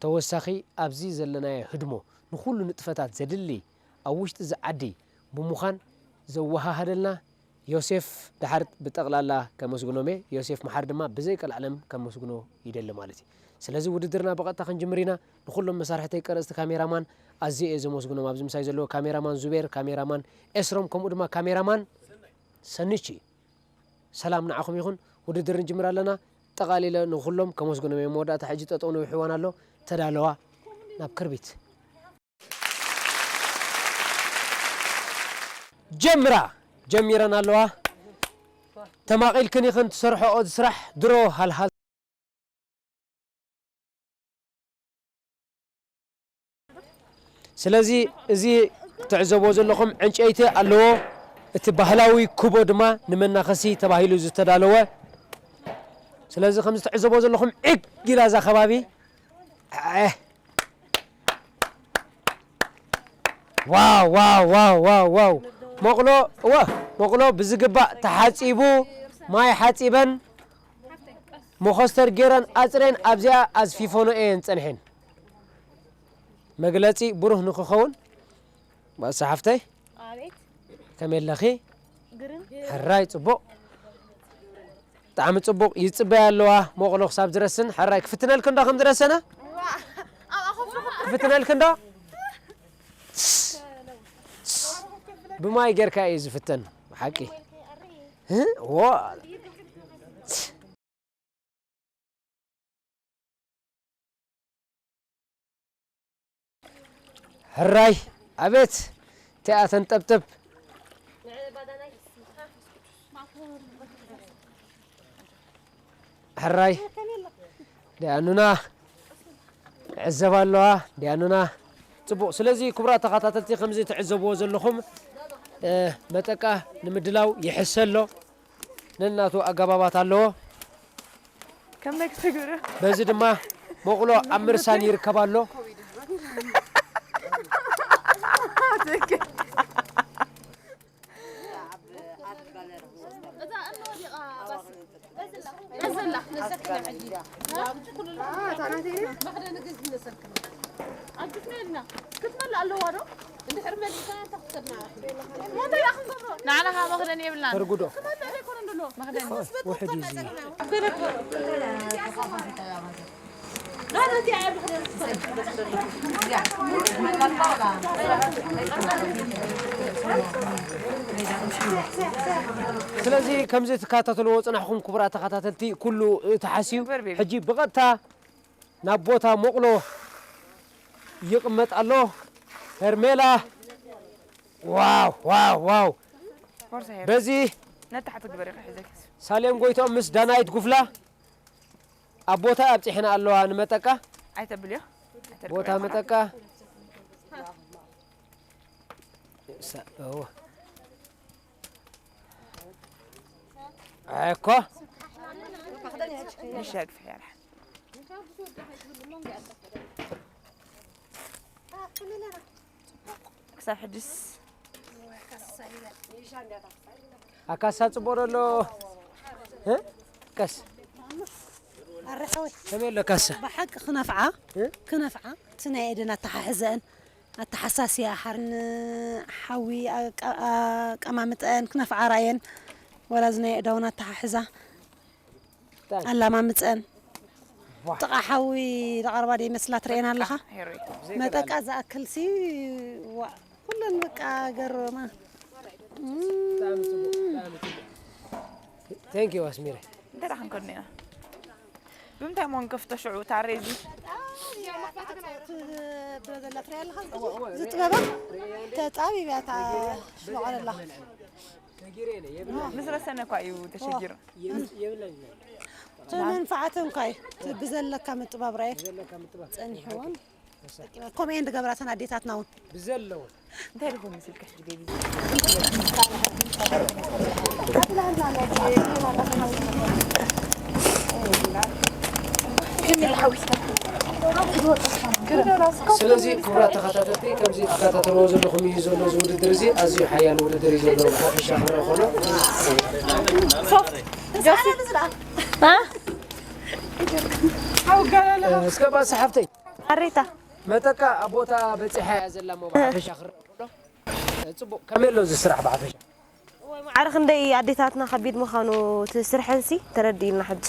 ተወሳኺ ኣብዚ ዘለናዮ ህድሞ ንኹሉ ንጥፈታት ዘድሊ ኣብ ውሽጢ እዚ ዓዲ ብምዃን ዘወሃሃደልና ዮሴፍ ደሓር ብጠቕላላ ከመስግኖም እየ። ዮሴፍ መሓር ድማ ብዘይ ቀልዓለም ከመስግኖ ይደሊ ማለት እዩ። ስለዚ ውድድርና ብቐጥታ ክንጅምር ኢና። ንኹሎም መሳርሕተይ ቀረጽቲ ካሜራማን ኣዝየ እየ ዘመስግኖም። ኣብዚ ምሳይ ዘለዎ ካሜራማን ዙቤር፣ ካሜራማን ኤስሮም፣ ከምኡ ድማ ካሜራማን ሰንቺ። ሰላም ንዓኹም ይኹን። ውድድር ንጅምር ኣለና። ጠቓሊለ ንኹሎም ከመስግኖም እየ። መወዳእታ ሕጂ ጠጠው ነዊሑ እዋን ኣሎ። ተዳለዋ ናብ ክርቢት። ጀምራ፣ ጀሚረን ኣለዋ። ተማቒልክን ኢኽን ትሰርሖኦ ስራሕ ድሮ ሃልሃል። ስለዚ እዚ ትዕዘቦ ዘለኹም ዕንጨይቲ ኣለዎ። እቲ ባህላዊ ኩቦ ድማ ንመናኸሲ ተባሂሉ ዝተዳለወ። ስለዚ ከምዚ ትዕዘቦ ዘለኹም ዒግ ኢላ እዛ ከባቢ ዐ። ዋው፣ ዋው፣ ዋው፣ ዋው፣ ዋው። መቑሎ፣ እወ፣ መቑሎ ብዝግባእ ተሓጺቡ፣ ማይ ሓጺበን፣ መኾስተር ገይረን ኣጽሬን ኣብዚኣ ኣዝፊፎኖ እየን ጸንሐን። መግለጺ ብሩህ ንክኸውን፣ ባሳ ሓፍተይ፣ ኣቤት። ከመይ ኣለኺ? ግርም። ሕራይ፣ ጽቡቕ። ብጣዕሚ ጽቡቕ። ይጽበያ ኣለዋ፣ መቑሎ ክሳብ ዝረስን። ሕራይ፣ ክፍትነልክን ዶ ከም ዝረሰነ? እዋ። ፍትነልክ እንዶ? ብማይ ጌርካ እዩ ዝፍተን፣ ብሓቂ። እ? ዋ። ሕራይ፣ ኣቤት፣ እቲኣ ተንጠብጥብ። ሕራይ፣ ዲያኑና፣ ዕዘብ ኣለዋ፣ ዲያኑና። ጽቡቕ። ስለዚ ክቡራት ተኸታተልቲ፣ ከምዚ ትዕዘብዎ ዘለኹም፣ እ፣ መጠቃ ንምድላው ይሕሰ ኣሎ። ነናቱ ኣገባባት ኣለዎ። ከመይ ክትግብሮ? በዚ ድማ መቑሎ ኣብ ምርሳን ይርከብ ኣሎ። ትክክል። ንዓና ከዓ መኽደኒ የብልናን። ተርጉዶ። መኽደኒ። ውሕድ እዩ እዚ። ስለዚ ከምዚ ትከታተልዎ ጽናሕኩም ክቡራት ተኸታተልቲ ኩሉ ተሓስዩ፣ ሕጂ ብቐጥታ ናብ ቦታ ሞቕሎ ይቕመጥ ኣሎ። ሄርሜላ፣ ዋው፣ ዋው፣ ዋው። ቦርሳ ሄር። በዚ ነታሕቲ ግበሪ፣ ክሕዘኪ። ሳሌም ጎይቶም ምስ ዳናይት ጉፍላ ኣብ ቦታ ኣብጺሕና ኣለዋ ንመጠቃ። ኣይተብልዮ። ኣይተብልዮ። ቦታ መጠቃ። ሳ-፣ እዎ። እኮ። ንሻ ግፍሕ ያላ። ክሳብ ሕጅስ ኣካሳ ጽቡቕ ደሎ። እ? ቀስ። ኣረ ሓወይ። ከመይ ኣሎ ካሳ? ብሓቂ ክነፍዓ፣ እ? ክነፍዓ፣ እቲ ናይ ኤደን ኣተሓሕዘአን፣ ኣተሓሳስያ፣ ሓርን ሓዊ፣ ኣቃ-፣ ኣቀማምጠአን፣ ክነፍዓ ራየን፣ ወላ እዚ ናይ ኣእዳውን ኣተሓሕዛ፣ ብጣዕሚ። ኣላማምፀን። ዋ። ጥቓ ሓዊ ዝቐርባ ዶ ይመስላ ትርእየን ኣለኻ? ሄሮይ። መጠቃ ዝኣክል ሲ፣ ዋ፣ ኩለን በቃ ገረማ። ብጣዕሚ ጽቡቕ፣ ብጣዕሚ ጽቡቕ። Thank you ኣስሚረ። እንታይ ደኣ ክንከድና ኢና? ብምንታይ እሞ ንከፍቶ ሽዑ እታ ሬዚ? ዝጥበባ ተጣቢባ እታ ሽበቆል ኣላ። ምስ ረሰነ እኳ እዩ ተሸጊሩ። እቲ መንፋዓት እንኳ እዩ። እቲ ብዘለካ ምጥባብ ራእየ ጸኒሕዎን። ከምኡ እየን ዝገብራ እተን ኣዴታትና እውን። ብዘለዎ። እንታይ ኢልኩም ምስልካ ሕጂ ቤቢ? ስለዚ ክቡራት ተኸታተልቲ፣ ከምዚ ትከታተልዎ ዘለኹም እዩ ዘሎ እዚ ውድድር እዚ። ኣዝዩ ሓያል ውድድር እዩ ዘሎ። ብሓፈሻ ክረአ ከሎ። እ፣ እስከ ባሳ ሓፍተይ። ኣሬታ። መጠቃ ኣብ ቦታ በጺሓ እያ ዘላ እሞ ብሓፈሻ ክረአ ከሎ። ጽቡቕ፣ ከመይ ኣሎ እዚ ስራሕ ብሓፈሻ? እዋይ፣ ማዕረ ክንደይ ኣዴታትና ከቢድ ምዃኑ እቲ ስርሐንሲ ተረዲእልና ሕጂ።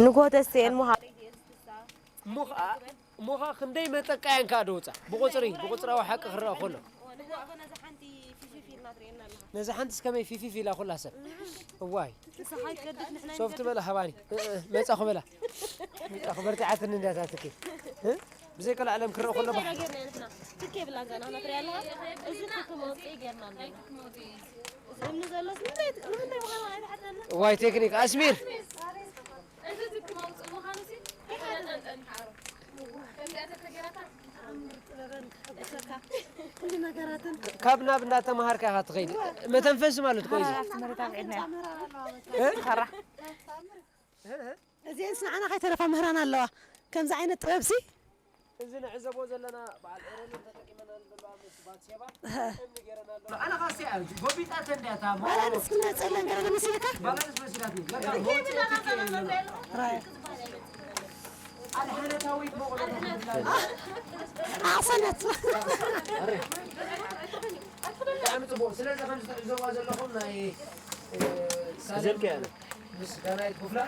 ንግሆ ተስተየን ምዃኑ። እሞ ኸኣ፣ እሞ ኸኣ ክንደይ መጠቃ እየን ከኣ ደውጻ? ብቑጽሪ፣ ብቑጽራዊ ሓቂ ክረኣ ከሎ። ነዛ ሓንቲስ ከመይ ፊፊፍ ኢላ ኩላ ሰብ? እዋይ። ሶፍት በላ ሃባኒ። እ፣ እ፣ መጻኹ በላ። መጻኹ በርቲዓትኒ እንዳታትኪ። እ? ብዘይ ቀልዓለም ክረአ ከሎ ባሕ። ትኬ ብላ ዘና ናትሪያ ኣለኻ። እዚ ክክ መውጽኢ ጌርና ኣለና። እዚ እምኒ ዘሎስ ንምንታይ፣ ንምንታይ ምዃኑ ኣይተሓተና? እዋይ ቴክኒክ ኣስሚር። እዚ ትክ መውጽኢ ምዃኑ ሲ ኣይተሓተና። ከምዚኣ ተተገይራታ። ካብ ናብ እንዳተማሃርካ ኢኻ ትኸይድ። መተንፈሲ ማለት እኮ እዩ። ሓራ ትምህርቲ ኣብዒድና። እ? ሓራ። እዚኤንስ ንዓና ከይተረፋ ምህራና ኣለዋ። ከምዚ ዓይነት ጥበብሲ። እዚ ንዕዘቦ ዘለና በዓል ኤረንን ተጠቂመናሉ ዘለዋ ምስ ባትሴባ እምኒ ገይረናሉ። ኣነ ኻስያ ጎቢጣ ተንዳታ ባላንስ ክመጸለን ገለ መሲልካ? ባላንስ መሲላትኒ። ለካ ሞት ትክክል የለን። ራያ። ኣድሓነታዊት መቑሎ ተኽብላ። ኣሕሰነት። ብጣዕሚ ጽቡቕ። ስለዚ ከም ትዕዘብዋ ዘለኹም ናይ፣ እ፣ ሳሌም ዘልክያ። ምስ ዳናይት ጉፍላ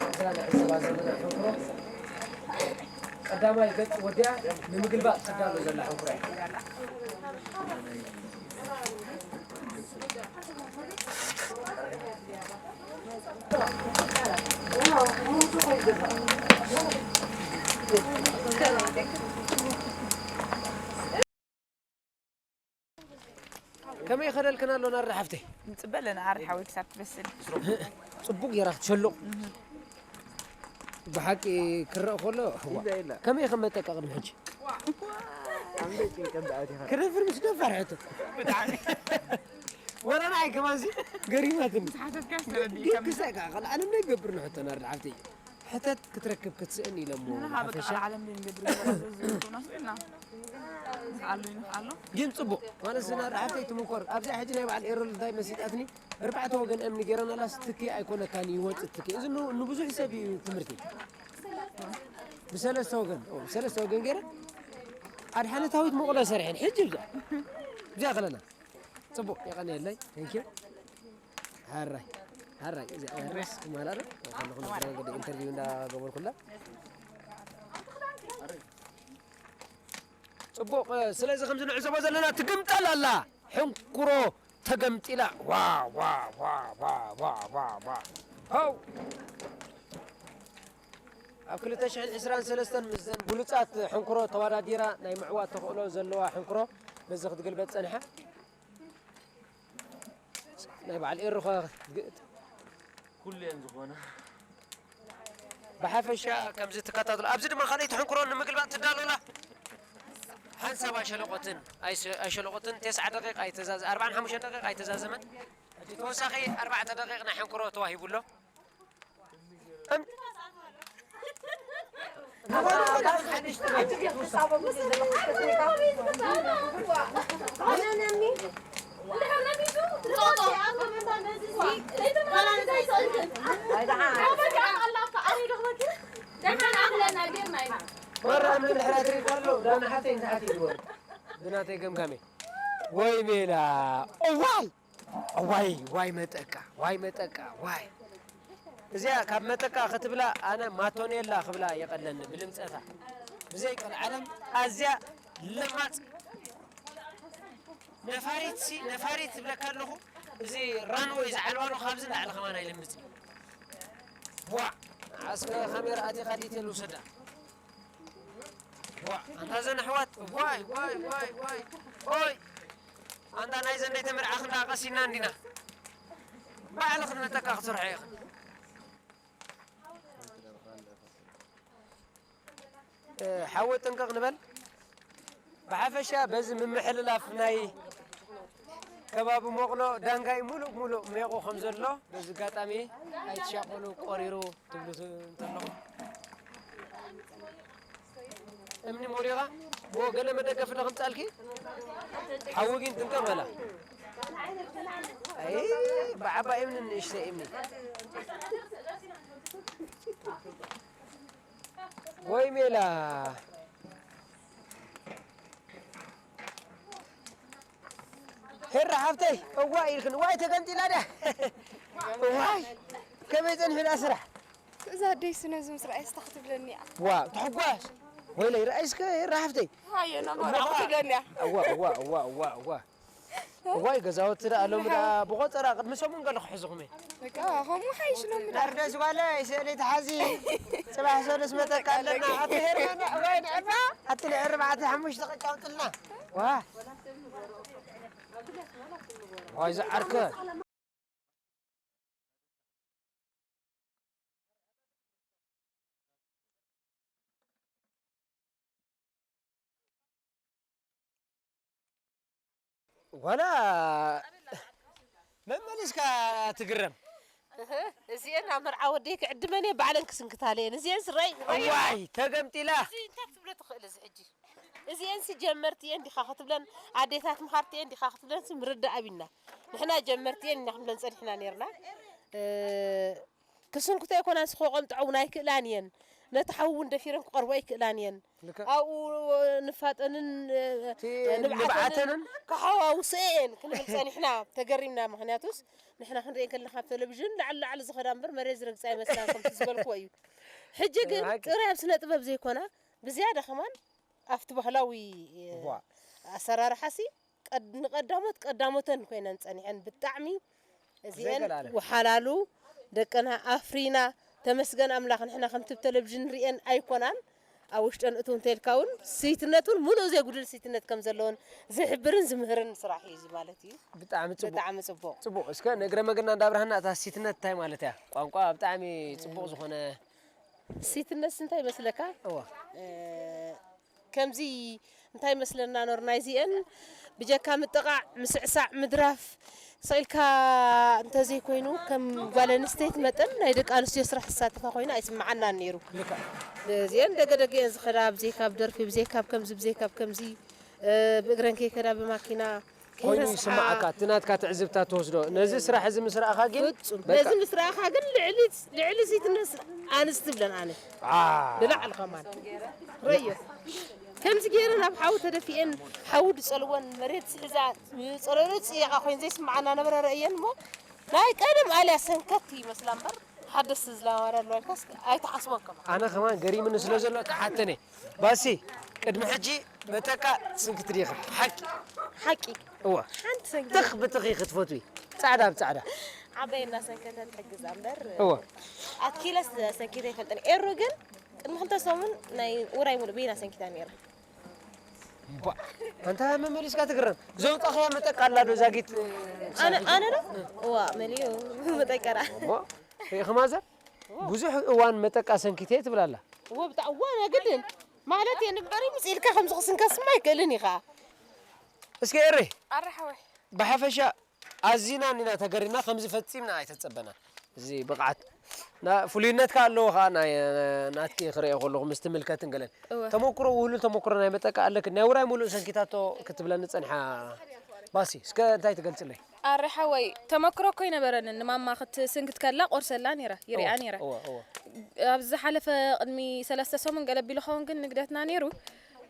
እዛ ንዕዘባ ዘለና ሕፍሮ። ቀዳማይ ገጽ ወዲኣ ንምግልባጥ ትዳሎ ዘላ ሕንኩራ እያ። ከመይ ይኸደልክን ኣሎ ናርዳ ሓፍተይ? ንጽበ ኣለና ኣሪ ሓወይ ክሳብ ትበስል። ጽቡቕ ጌራ ክትሸልቕ። ብሓቂ ክረእ ከሎ፣ እዋ። ኢላ፣ ኢላ። ከመይ ከም መጠቃ ቅድሚ ሕጂ? ኣንበይ ጭንቀት ደኣ ኣቲኻ። ክነፍር ምስ ደፋር ሕቶ። ብጣዕሚ። ወላ ንዓይ ከማንሲ ገሪማትኒ። ሓተትካስ ተረዲእካ። ግን ክሳይ ከዓ ካልእ ዓለም ናይ ገብር ንሕቶ ናርዳ ሓፍተይ። ሕተት ክትረክብ ክትስእን ኢለ እሞ ንሓፈሻ። ዓለም ደንገብር ይበላል ዝብሉ ናስልና። ንኽኣሉ ይንኽኣሉ። ግን ጽቡቕ። ማለት ናርዳ ሓፍተይ ትምኮር። ኣብዚኣ ሕጂ ናይ በዓል ኤሮል እንታይ መሲጣትኒ? ኣርባዕተ ወገን እምኒ ገይረናላስ ትኪ ኣይኮነካን ይወጽእ ትኪ። እዚ ን-፣ ንብዙሕ ሰብ እዩ ትምህርቲ። ብሰለስተ ወገን፣ ኦ፣ ብሰለስተ ወገን ገይረ ኣድሓነታዊት መቑሎ ሰሪሐን። ሕጂ ብዛ-፣ ብዚኣ ከለና። ጽቡቕ፣ የቐንየለይ። Thank you። ሓራይ፣ ሓራይ፣ እዚ ኣይረስ ማለት ነው። ከለኹ ነበር እንግዲህ ኢንተርቪው እንዳገበርኩላ። ጽቡቕ፣ ስለዚ ከምዚ ንዕዘቦ ዘለና ትግምጠል ኣላ። ሕንኩሮ ተገምጢላ። ዋ፣ ዋ፣ ዋ። ሃው። ኣብ ክልተ ሽሕን ዕስራን ሰለስተን ምስዘን ብሉጻት ሕንኩሮ ተወዳዲራ ናይ ምዕዋት ተኽእሎ ዘለዋ ሕንኩሮ በዚ ክትግልበጥ ጸኒሓ። ናይ በዓል ኤሩ ኸ ክትግእጥ? ኩሉ እየን ዝኾና። ብሓፈሻ ከምዚ ትከታተሉ። ኣብዚ ድማ ካልኣይቲ ሕንኩሮ ንምግልባጥ ትዳሎ ኣላ። ሓንሳብ ኣይሸለቆትን፣ ኣይሸ-፣ ኣይሸለቆትን፣ ተስዓ ደቂቕ ኣይተዛዘ-፣ ኣርባዓን ሓሙሽተን ደቂቕ ኣይተዛዘመን። ሕጂ ተወሳኺ ኣርባዕተ ደቂቕ ናይ ሕንኩሮ ተዋሂቡ ኣሎ። እም-፣ መራ ምን ድሕራ ትሪእካ ኣሎ? ዳና ሓተይ እንተ ሓተይ ዝበሉ። ብናተይ ገምጋሜ። ወይ ሜላ። እዋይ! ዋይ፣ ዋይ መጠቃ፣ ዋይ መጠቃ፣ ዋይ። እዚኣ ካብ መጠቃ ክትብላ ኣነ ማቶኔላ ክብላ የቐለኒ ብልምጸታ። ብዘይ ቀልዓለም ኣዝያ ለማጽ ነፋሪት ሲ፣ ነፋሪት ትብለካ ኣለኹ። እዚ ራንወይ ዝዓልባሎ ካብዚ ንላዕሊ ከማን ኣይልምጽን። ዋ! ኣስከ ካሜራ ኣቲኻ ዲቴል ውሰዳ። ዋ፣ ኣንታ ዘን ኣሕዋት፣ ዋይ፣ ዋይ፣ ዋይ፣ ዋይ፣ ኦይ። ኣንታ ናይ ዘን ደይተመርዓ ክንዳ ቀሲና እንዲና። ባዕልኽን መጠካ ክትሰርሖ ኢኽን። እ፣ ሓወ ጥንቅቕ ንበል። ብሓፈሻ በዚ ምምሕልላፍ ናይ ከባቢ ሞቕሎ ዳንጋይ ሙሉእ ሙሉእ ሜቑ ከም ዘሎ በዚ ኣጋጣሚ ኣይትሻቐሉ፣ ቆሪሩ ትብሉ ት-፣ እንተለኹም። እምኒ ሞሊኻ፣ ሞ ገለ መደገፊ ዶ ከምጻልኪ? ሓዊ ግን ጥንቅቕ በላ። ኣይ፣ ብዓባይ እምኒ ንእሽተይ እምኒ። ወይ ሜላ። ሄራ ሓፍተይ፣ እዋይ ኢልክን፣ ዋይ ተገንጢላ ድያ? ዋይ፣ ከመይ ጸኒሑ ድኣ ስራሕ? እዛ ኣደይ ስነ እዚ ምስ ረኣየስ እንታይ ክትብለኒ እያ? ዋ፣ ትሕጓስ። ወይለይ፣ ረኣይ እስከ ሄራ ሓፍተይ። ሃየ፣ ና፣ እሞ መርዓኹ ኸዓ ትብለኒ እያ። እዋ፣ እዋ፣ እዋ፣ እዋ፣ እዋ። እዋይ፣ ገዛውቲ ደኣ ሎሚ ደኣ ብቖጸራ ቅድሚ ሰሙን ገለ ክሕዝኹም እየ። በቃ፣ ከምኡ ሓይሽ ሎሚ ደኣ። ናርዶስ ጓለይ፣ ስእሊ ትሓዚ። ጽባሕ ሰሉስ መጠቃ ኣለና። ኣቲ ሄርሜላ፣ እዋይ፣ ንዕባ። ኣቲ ንዕርባ፣ ኣቲ ሓሙሽተ ቅጫ ኣውጥልና። ዋ። ዋይ፣ ዝዓርከ። ዋላ መመሊስካ ትግረም። እህ፣ እዚኤን ኣብ መርዓ ወደይ ክዕድመን እየ፣ ባዕለን ክስንክታለ እየን። እዚኤን ስረይ፣ እዋይ፣ ተገምጢላ። እዚ እንታይ ክትብሎ ትኽእል እዚ ሕጂ? እዚኤንሲ ጀመርቲ እየን ዲኻ ክትብለን፣ ኣዴታት ምኻርቲ እየን ዲኻ ክትብለንሲ ምርዳእ ኣቢና። ንሕና ጀመርቲ እየን ኢና ክንብለን ጸኒሕና ነይርና። እ፣ ክስንኩቶ ኣይኮናን፣ ስኾ ቆንጥዖ እውን ኣይክእላን እየን። ነቲ ሓዊ እውን ደፊረን ክቐርቦ ኣይክእላን እየን። ልክዕ። ኣብኡ ንፋጠንን፣ እ፣ እቲ ንብዓተንን ንብዓተንን ክሓዋውሰ እየን ክንብል ጸኒሕና፣ ተገሪምና። ምኽንያቱስ ንሕና ክንሪኤን ከለና ካብ ቴሌቪዥን ላዕሊ ላዕሊ ዝኸዳ እምበር መሬት ዝረግጻ ኣይመስላን፣ ከምቲ ዝበልክዎ እዩ። ሕጂ ግን ኣይ፣ ጥራይ ኣብ ስነ ጥበብ ዘይኮና፣ ብዝያዳ ከማን ኣብቲ ባህላዊ፣ እ፣ ቧ። ኣሰራርሓሲ ቀድ-፣ ንቀዳሞት ቀዳሞተን ኮይነን ጸኒሐን። ብጣዕሚ እዚአን ዘይገላለ። ወሓላሉ ደቅና ኣፍሪና፣ ተመስገን ኣምላኽ፣ ንሕና ከምቲ ብ ቴሌቪዥን ንሪአን ኣይኮናን። ኣብ ውሽጠን እትው እንተልካ እውን ስይትነት እውን ሙሉእ ዘይጉድል ስይትነት ከም ዘለዎን ዝሕብርን ዝምህርን ስራሕ እዩ እዚ ማለት እዩ። ብጣዕሚ ጽቡቕ። ብጣዕሚ ጽቡቕ። ጽቡቕ። እስከ ንእግረ መገድና እንዳብራህና እታ ስይትነት እንታይ ማለት እያ? ቋንቋ ብጣዕሚ ጽቡቕ ዝኾነ ስይትነትስ እንታይ ይመስለካ? እዋ። እ፣ ከምዚ እንታይ ይመስለና ኖር ናይዚአን ብጀካ ምጥቓዕ፣ ምስዕሳዕ፣ ምድራፍ፣ ስቕ ኢልካ እንተዘይኮይኑ ከም ጓል ኣንስተይቲ መጠን ናይ ደቂ ኣንስትዮ ስራሕ ዝሳተፋ ኮይና ኣይስምዓናን ነይሩ። ልክዕ። እዚአን ደገ ደገ እየን ዝኸዳ፣ ብዘይካ ብ ደርፊ፣ ብዘይካ ብ ከምዚ፣ ብዘይካ ብ ከምዚ፣ እ፣ ብእግረን ከይከዳ ብማኪና ኮይኑ ከይረስዓ። ይስምዓካ፣ እቲ ናትካ ትዕዝብታ ትወስዶ። ነዚ ስራሕ እዚ ምስ ረኣኻ ግን ፍጹም። በቃ። ነዚ ምስ ረኣኻ ግን ልዕሊ፣ ልዕሊ ስይትነት ኣንስቲ ብለን ኣነ። ዓ። ብላዕሊ ከማን። ረዮ። ከምዚ ገይረን ኣብ ሓዊ ተደፊኤን፣ ሓዊ ድጸልወን፣ መሬት ስሒዛ፣ ጸለሎ ጽየቓ ኮይን ዘይስምዓና ነበረ ረእየን እሞ፣ ናይ ቀደም ኣልያ ሰንከት ይመስላ እምበር፣ ሓደስ ዝለማዳ ኣለዋ ኢልካስ ኣይትሓስቦን ከማን። ኣነ ከማን ገሪምኒ ስለ ዘሎ ክሓተን እየ። ባሲ፣ ቅድሚ ሕጂ መጠቃ ስንክቲ ዲኻ? ሓቂ። ሓቂ። እዋ። ሓንቲ ሰንኪ። ትኽ ብትኺ ክትፈትዊ። ጻዕዳ ብጻዕዳ። ዓባይ እናሰንከተ ትሕግዛ እምበር፣ እዋ። ኣትኪለስ ሰንኪተ ኣይፈልጥን። ኤሩ ግን ቅድሚ ክልተ ሰሙን ናይ ውራይ ሙሉእ ቤና ሰንኪታ ነይራ። ባ-፣ ኣንታ መመሊስካ ትግረም። ዘውጻኸያ መጠቃ ኣላ ዶ ዛጊት? ኣነ፣ ኣነ ዶ? እዋ፣ መሊኡ መጠቀራ። እሞ፣ ርኢኽማ ዘር? ብዙሕ እዋን መጠቃ ሰንኪተ ትብል ኣላ። እዎ፣ ብጣ-፣ እዋ፣ ግድን። ማለት እየ ንበሪ ምስ ኢልካ ከምዚ ክስንከስማ ኣይክእልን ኢኻ። እስኪ ኤሪ፣ ኣረ ሓወይ። ብሓፈሻ ኣዚና እኒና ተገሪምና፣ ከምዚ ፈጺምና ኣይተጸበናን። እዚ ብቕዓት፣ ና-፣ ፍሉይነትካ ኣለዎ ኸኣ፣ ናይ፣ ናትኪ ክርእዮ ከለኹ ምስ ትምልከትን ገለን። እወ። ተመኩሮ፣ ውህሉል ተመኩሮ ናይ መጠቃ ኣለክን። ናይ ውራይ ሙሉእ ሰንኪታቶ ክትብለኒ ጸኒሓ። ባሲ፣ እስከ እንታይ ትገልጽለይ? ኣረ ሓወይ፣ ተመክሮ እኮ ኣይነበረንን። ንማማ ክትስንክት ከላ ቆርሰላ ነይራ፣ ይሪኣ እወ፣ ነይራ። እወ፣ እወ። ኣብ ዝሓለፈ ቅድሚ ሰለስተ ሰሙን ገለ ኣቢሉ ኸውን ግን ንግደትና ነይሩ።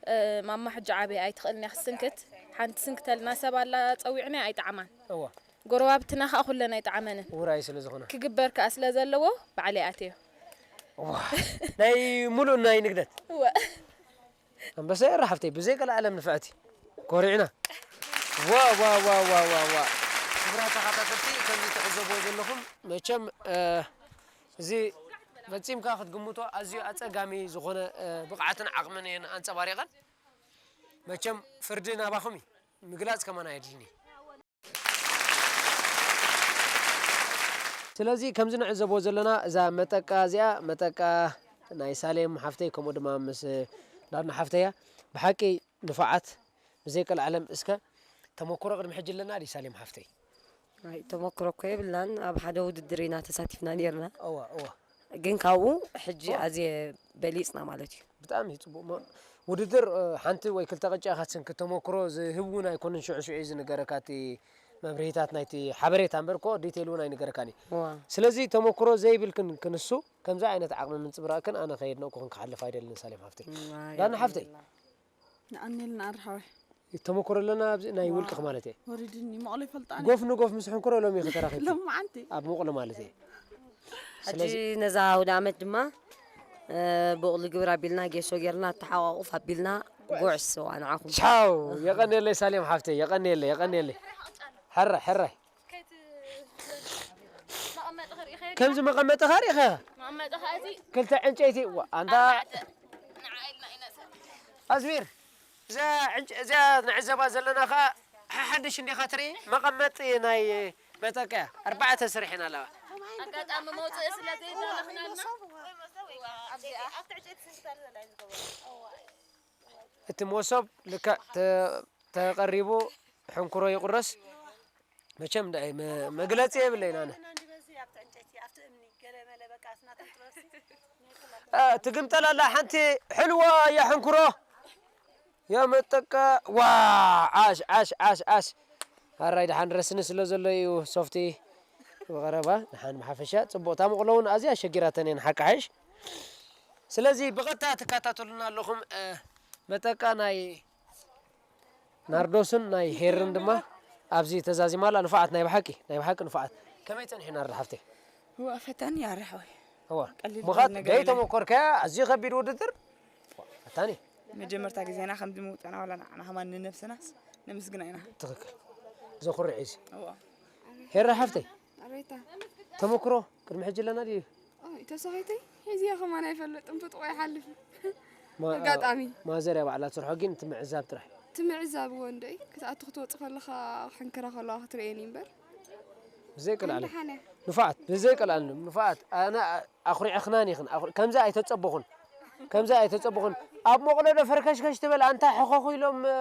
እ፣ ማማ ሕጂ ዓብያ ኣይትኽእልን እያ ክትስንክት። ሓንቲ ትስንክተልና ሰብ ኣላ ጸዊዕና ኣይጠዓማን። እወ። ጎረባብትና ከኣ ኩለን ኣይጠዓመንን። ውራይ ስለ ዝኾነ። ክግበር ከኣ ስለ ዘለዎ ባዕለይ ኣትዮ። እዋ፣ ናይ ሙሉእ ናይ ንግደት። እወ። ኣንበሳ ኤረ ሓፍተይ፣ ብዘይ ቀልዓለም ንፍዕቲ። ኮሪዕና። ዋ፣ ዋ፣ ዋ። ክቡራት ተኸታተልቲ፣ ከምዚ ትዕዘብዎ ዘለኹም፣ መቸም፣ እ፣ እዚ ፈጺምካ ክትግምቶ ኣዝዩ ኣጸጋሚ ዝኾነ፣ እ፣ ብቕዓትን ዓቕምን እየን ኣንጸባሪቐን። መቸም ፍርዲ ናባኹም እዩ። ምግላጽ ከማን ኣየድልን እዩ። ስለዚ ከምዚ ንዕዘቦ ዘለና እዛ መጠቃ እዚኣ፣ መጠቃ ናይ ሳሌም ሓፍተይ፣ ከምኡ ድማ ምስ ዳና ሓፍተይ እያ። ብሓቂ ንፉዓት ብዘይ ቀልዓለም። እስከ ተመኩሮ ቅድሚ ሕጂ ኣለና ድዩ ሳሌም ሓፍተይ? ኣይ፣ ተመኩሮ እኮ የብልናን። ኣብ ሓደ ውድድር ኢና ተሳቲፍና ኔርና። እወ፣ እወ። ግን ካብኡ ሕጂ እወ። ኣዝየ በሊጽና ማለት እዩ። ብጣዕሚ እዩ ጽቡቕ። ሞ-፣ ውድድር፣ እ፣ ሓንቲ ወይ ክልተ ቅጫ ኢኻ ትስንክት፣ ተመኩሮ ዝህብ እውን ኣይኮነን። ሽዑ ሽዑ እዩ ዝንገረካ እቲ መብርሂታት ናይቲ ሓበሬታ እምበር እኮ ዲቴል እውን ኣይንገረካን እዩ። እዋ። ስለዚ ተመኩሮ ዘይብልክን ክንሱ ከምዚ ዓይነት ዓቕሚ ምንጽብራቕክን ኣነ ከየድነቕኩኽን ክሓልፍ ኣይደልን ሳሌም ሓፍተይ። እዋ፣ ዳና ሓፍተይ። የብልና። ንኣኔልና ኣርሓወይ። ተመኩሮ ኣለና ኣብዚ ናይ ውልቅኽ ማለት እየ። ወሪድኒ፣ መቕሎ ይፈልጣ ኣነ። ጎፍ ንጎፍ ምስ ሕንኩሮ ሎሚ ኢኺ ተራኺብኪ። ሎማዓንቲ። ኣብ መቕሎ ማለት እየ። ሕጂ ስለዚ ነዛ ኣውደ ዓመት ድማ፣ እ፣ ብቑሊ ግብር ኣቢልና፣ ጌሶ ጌርና፣ ኣተሓቋቑፍ ኣቢልና፣ ጉዕሽ ስዋ ንዓኹም። ቻው! የቐንየለይ ሳሌም ሓፍተይ፣ የቐንየለይ፣ የቐንየለይ። ሕራይ፣ ሕራይ። ከምዚ መቐመጢ ኸሪእኻ? መቐመጢ ኸሪእኻ? መቐመጢ ኸኣ እዚ ክልተ ዕንጨይቲ፣ ዋ፣ ኣንታ ኣርባዕተ። ንዓ ኢልና ኢና ሰብ። ኣዝሚር፣ እዛ ዕንጨ-፣ እዛ ንዕዘባ ዘለና ኸኣ ሓ-፣ ሓድሽ እንዲኻ ትርኢ? መቐመጢ ናይ መጠቀያ ኣርባዕተ ስርሒን ኣለዋ። ኣጋጣሚ መውፅኢ ስለ ዘይደለኽናልና፣ ኣብዚኣ። እቲ መሶብ ልክዕ ተ-፣ ተቐሪቡ ሕንኩሮ ይቑረስ። መቸም ደኣይ መ-፣ መግለጺ የብለይን ኣነ። እ፣ ትግምጠል ኣላ ሓንቲ ሕልዋ እያ ሕንኩሮ። የመጠቃ ዋ፣ ዓሽ፣ ዓሽ፣ ዓሽ፣ ዓሽ። ኣራይ ደሓን ረስኒ ስለ ዘሎ እዩ ሶፍቲ ብቐረባ። ደሓን ብሓፈሻ ጽቡቕ። እታ መቕሎ እውን ኣዝያ ኣሸጊራተን እየን ሓቂ ሓይሽ። ስለዚ ብቐጥታ ትከታተሉና ኣለኹም፣ እ፣ መጠቃ ናይ ናርዶስን ናይ ሄርን ድማ ኣብዚ ተዛዚማ ኣላ። ንፉዓት ናይ ብሓቂ፣ ናይ ብሓቂ ንፉዓት። ከመይ ጸኒሑ ናርዶ ሓፍተይ? እዋ፣ ፈታኒ እዩ ኣረ ሓወይ። እዋ። ቀሊል ምኻት ነገር ደይ የለን። ተመኮርካያ ኣዝዩ ከቢድ ውድድር? ታኒ መጀመርታ ግዜና ከምዚ ምውፅዕና ዋላ ንዓና ከማን ንነብስናስ ነመስግና ኢና። ትኽክል። ዘኹርዕ እዩ። እዋ ሄራ ሓፍተይ ኣሬታ ተመክሮ ቅድሚ ሕጂ ኣለና ድዩ? ኦይ ተሰኺተይ ሒዝያ ከማን ኣይፈልጥን ፍጥቆ ይሓልፍ ማ- ኣጋጣሚ ማዘር እያ ባዕላ ትሰርሖ ግን ትምዕዛብ ጥራሕ። ትምዕዛብዎ እንደይ ክትኣቱ ክትወፅ ከለኻ ሕንክራ ከለዋ ክትርእየኒ እምበር ብዘይቀልዓለም ሓነ ንፋዓት ብዘይቀልዓለም ንፋዓት ኣነ ኣኹሪዕኽናን ኢኽን ኣኹሪ- ከምዚ ኣይተጸበኹን ከምዚ ኣይተጸበኹን ኣብ መቕሎ ዶ ፈርከሽከሽ ትበል ኣንታ ሕኸኹ ኢሎም እ፣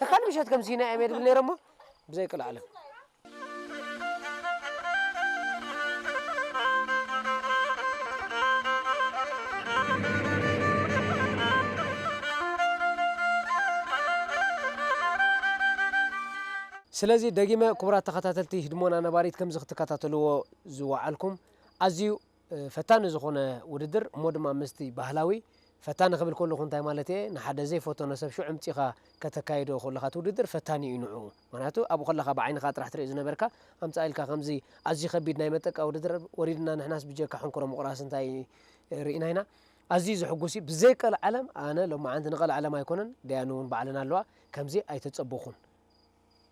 ተካል ምሸት ከም ሲና እዮም የድብል ነይሮሞ ብዘይቀልዓለም ስለዚ ደጊመ ክቡራት ተኸታተልቲ ህድሞና ነባሪት ከምዚ ክትከታተልዎ ዝወዓልኩም ኣዝዩ ፈታኒ ዝኾነ ውድድር እሞ ድማ ምስቲ ባህላዊ ፈታኒ ክብል ከለኹ እንታይ ማለት እየ ንሓደ ዘይፈተኖ ሰብ ሽዑ ምፂኻ ከተካይዶ ከለኻ እቲ ውድድር ፈታኒ እዩ ንዕኡ ምክንያቱ ኣብኡ ከለኻ ብዓይንኻ ጥራሕ ትርኢ ዝነበርካ ኣምፃ ኢልካ ከምዚ ኣዝዩ ከቢድ ናይ መጠቃ ውድድር ወሪድና ንሕናስ ብጀካ ሕንኩሮ ምቁራስ እንታይ ርኢና ኢና ኣዝዩ ዘሕጉስ እዩ ብዘይቀልዓለም ኣነ ሎማዓንቲ ንቐልዓለም ኣይኮነን ደያኑ እውን ባዕለን ኣለዋ ከምዚ ኣይተፀበኹን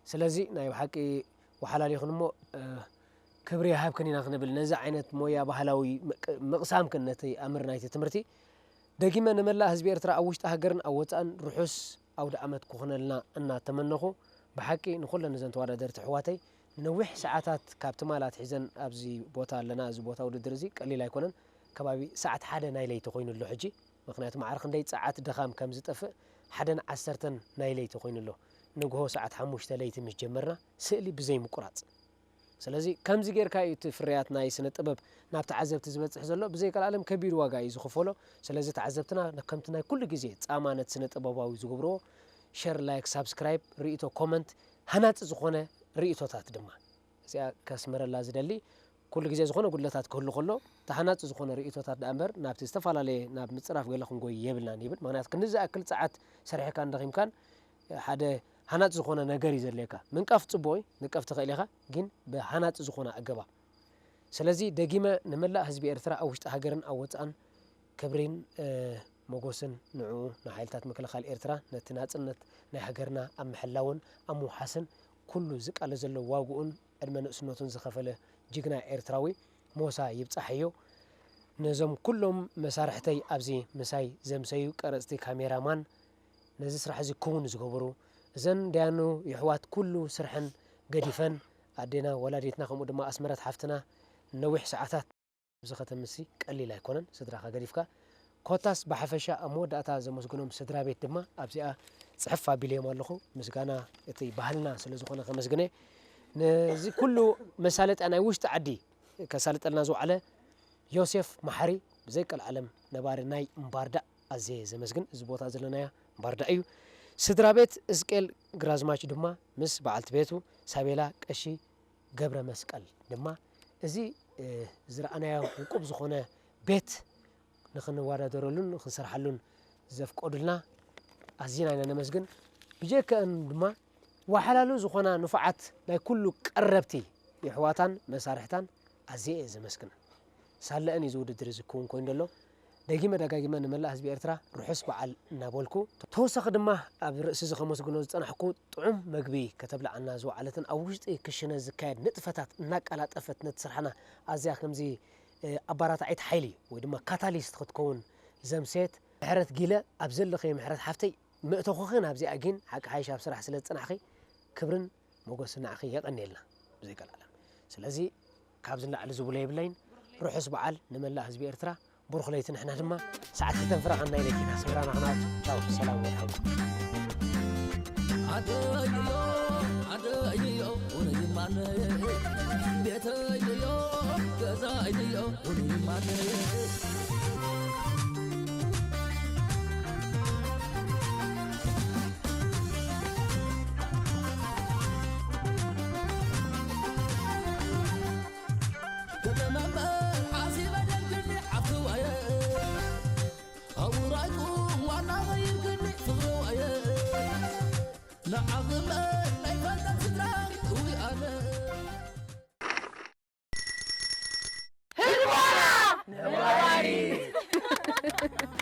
ስለዚ ናይ ብሓቂ ወሓላሊኽን እሞ ክብሪ ይሃብክን ኢና ክንብል ነዚ ዓይነት ሞያ ባህላዊ ምቕሳምክን ነቲ ኣምር ናይቲ ትምህርቲ ደጊመ ንመላእ ህዝቢ ኤርትራ ኣብ ውሽጢ ሃገርን ኣብ ወፃእን ርሑስ ኣውደ ኣመት ክኾነልና እናተመነኹ ብሓቂ ንኩለን እዘን ተወዳደርቲ ኣሕዋተይ ነዊሕ ሰዓታት ካብ ትማል ኣትሒዘን ኣብዚ ቦታ ኣለና እዚ ቦታ ውድድር እዚ ቀሊል ኣይኮነን ከባቢ ሰዓት ሓደ ናይ ለይቲ ኮይኑ ኣሎ ሕጂ ምኽንያቱ ማዕረ ክንደይ ጸዓት ድኻም ከም ዝጠፍእ ሓደን ዓሰርተን ናይ ለይቲ ኮይኑ ኣሎ። ንግሆ ሰዓት ሓሙሽተ ለይቲ ምስ ጀመርና ስእሊ ብዘይ ምቁራጽ። ስለዚ ከምዚ ጌርካ እዩ እቲ ፍርያት ናይ ስነ ጥበብ ናብ ተዓዘብቲ ዝበጽሕ ዘሎ። ብዘይ ቀልዓለም ከቢድ ዋጋ እዩ ዝኽፈሎ። ስለዚ ተዓዘብትና ከምቲ ናይ ኩሉ ግዜ ጻማ ነቲ ስነ ጥበባዊ ዝገብርዎ ሸር፣ ላይክ፣ ሳብስክራይብ፣ ርእይቶ፣ ኮመንት፣ ሃናጺ ዝኾነ ርእይቶታት ድማ እዚኣ ከስምረላ ዝደሊ ኩሉ ግዜ ዝኾነ ጉድለታት ክህሉ ከሎ ተሃናፂ ዝኾነ ርእቶታት ደኣ እምበር ናብቲ ዝተፈላለየ ናብ ምፅራፍ ገለ ክንጎይ የብልናን ይብል። ምክንያቱ ክንዲ ዝኣክል ፀዓት ሰሪሕካን ደኺምካን ሓደ ሃናፂ ዝኾነ ነገር እዩ ዘድልየካ። ምንቃፍ ፅቡቕ እዩ፣ ምንቀፍ ትኽእል ኢኻ፣ ግን ብሃናፂ ዝኾነ ኣገባብ። ስለዚ ደጊመ ንመላእ ህዝቢ ኤርትራ ኣብ ውሽጢ ሃገርን ኣብ ወፃእን ክብሪን ሞጎስን ንዕኡ ንሓይልታት ምክልኻል ኤርትራ ነቲ ናጽነት ናይ ሃገርና ኣብ ምሕላውን ኣብ ምውሓስን ኩሉ ዝቃለስ ዘሎ ዋግኡን ዕድመ ንእስነቱን ዝኸፈለ ጅግና ኤርትራዊ ሞሳ ይብጻሓዮ። ነዞም ኩሎም መሳርሕተይ ኣብዚ ምሳይ ዘምሰዩ ቀረጽቲ ካሜራ ማን ነዚ ስራሕ እዚ ክውን ዝገበሩ እዘን ደያኑ የሕዋት ኩሉ ስርሐን ገዲፈን ኣዴና ወላዲትና ከምኡ ድማ ኣስመረት ሓፍትና ነዊሕ ሰዓታት ኣብዚ ከተምሲ ቀሊል ኣይኮነን ስድራኻ ገዲፍካ ኮታስ ብሓፈሻ ኣብ መወዳእታ ዘመስግኖም ስድራ ቤት ድማ ኣብዚኣ ፅሕፍ ኣቢለዮም ኣለኹ ምስጋና እቲ ባህልና ስለ ዝኾነ ከመስግነ ነዚ ኩሉ መሳለጥያ ናይ ውሽጢ ዓዲ ከሳልጠልና ዝወዓለ ዮሴፍ መሓሪ ብዘይቀልዓለም ነባሪ ናይ እምባርዳእ ኣዝየ ዘመስግን እዚ ቦታ ዘለናያ እምባርዳእ እዩ ስድራ ቤት እስቄል ግራዝማች ድማ ምስ በዓልቲ ቤቱ ሳቤላ ቀሺ ገብረ መስቀል ድማ እዚ ዝረኣናዮ ውቁብ ዝኾነ ቤት ንኽንወዳደረሉን ንኽንሰርሓሉን ዘፍቀዱልና ኣዝና ኢና ነመስግን። ብጀከአን ድማ ዋሓላሉ ዝኾና ንፉዓት ናይ ኩሉ ቀረብቲ የሕዋታን መሳርሕታን ኣዝየ እየ ዘመስግነን። ሳለአን እዩ እዚ ውድድር እዚ ክውን ኮይኑ ዘሎ። ደጊመ ደጋጊመ ንመላእ ህዝቢ ኤርትራ ርሑስ በዓል እናበልኩ፣ ተወሳኺ ድማ ኣብ ርእሲ እዚ ከመስግኖ ዝጸናሕኩ ጥዑም መግቢ ከተብልዓና ዝወዓለትን ኣብ ውሽጢ ክሽነ ዝካየድ ንጥፈታት እናቀላጠፈት ነቲ ስርሕና ኣዝያ ከምዚ ኣባራታዒት ሓይሊ ወይ ድማ ካታሊስት ክትከውን ዘምሰየት ምሕረት ጊለ ኣብ ዘለኽዮ ምሕረት ሓፍተይ መእተኹኺ ናብዚኣ ግን ሓቂ ሓይሽ ኣብ ስራሕ ስለ ዝጸናሕኺ ክብርን ሞጎስ ንዓኺ የቐንየልና ብዘይ ቀልዓለም። ስለዚ ካብዚ ንላዕሊ ዝብሎ የብለይን። ርሑስ በዓል ንመላእ ህዝቢ ኤርትራ። ብሩኽ ለይቲ ንሕና ድማ ሰዓት ክልተ ፍረቓ ናይ ለይቲ ኣስመራና ክናቱ። ቻው ሰላም ወድሓንኩም።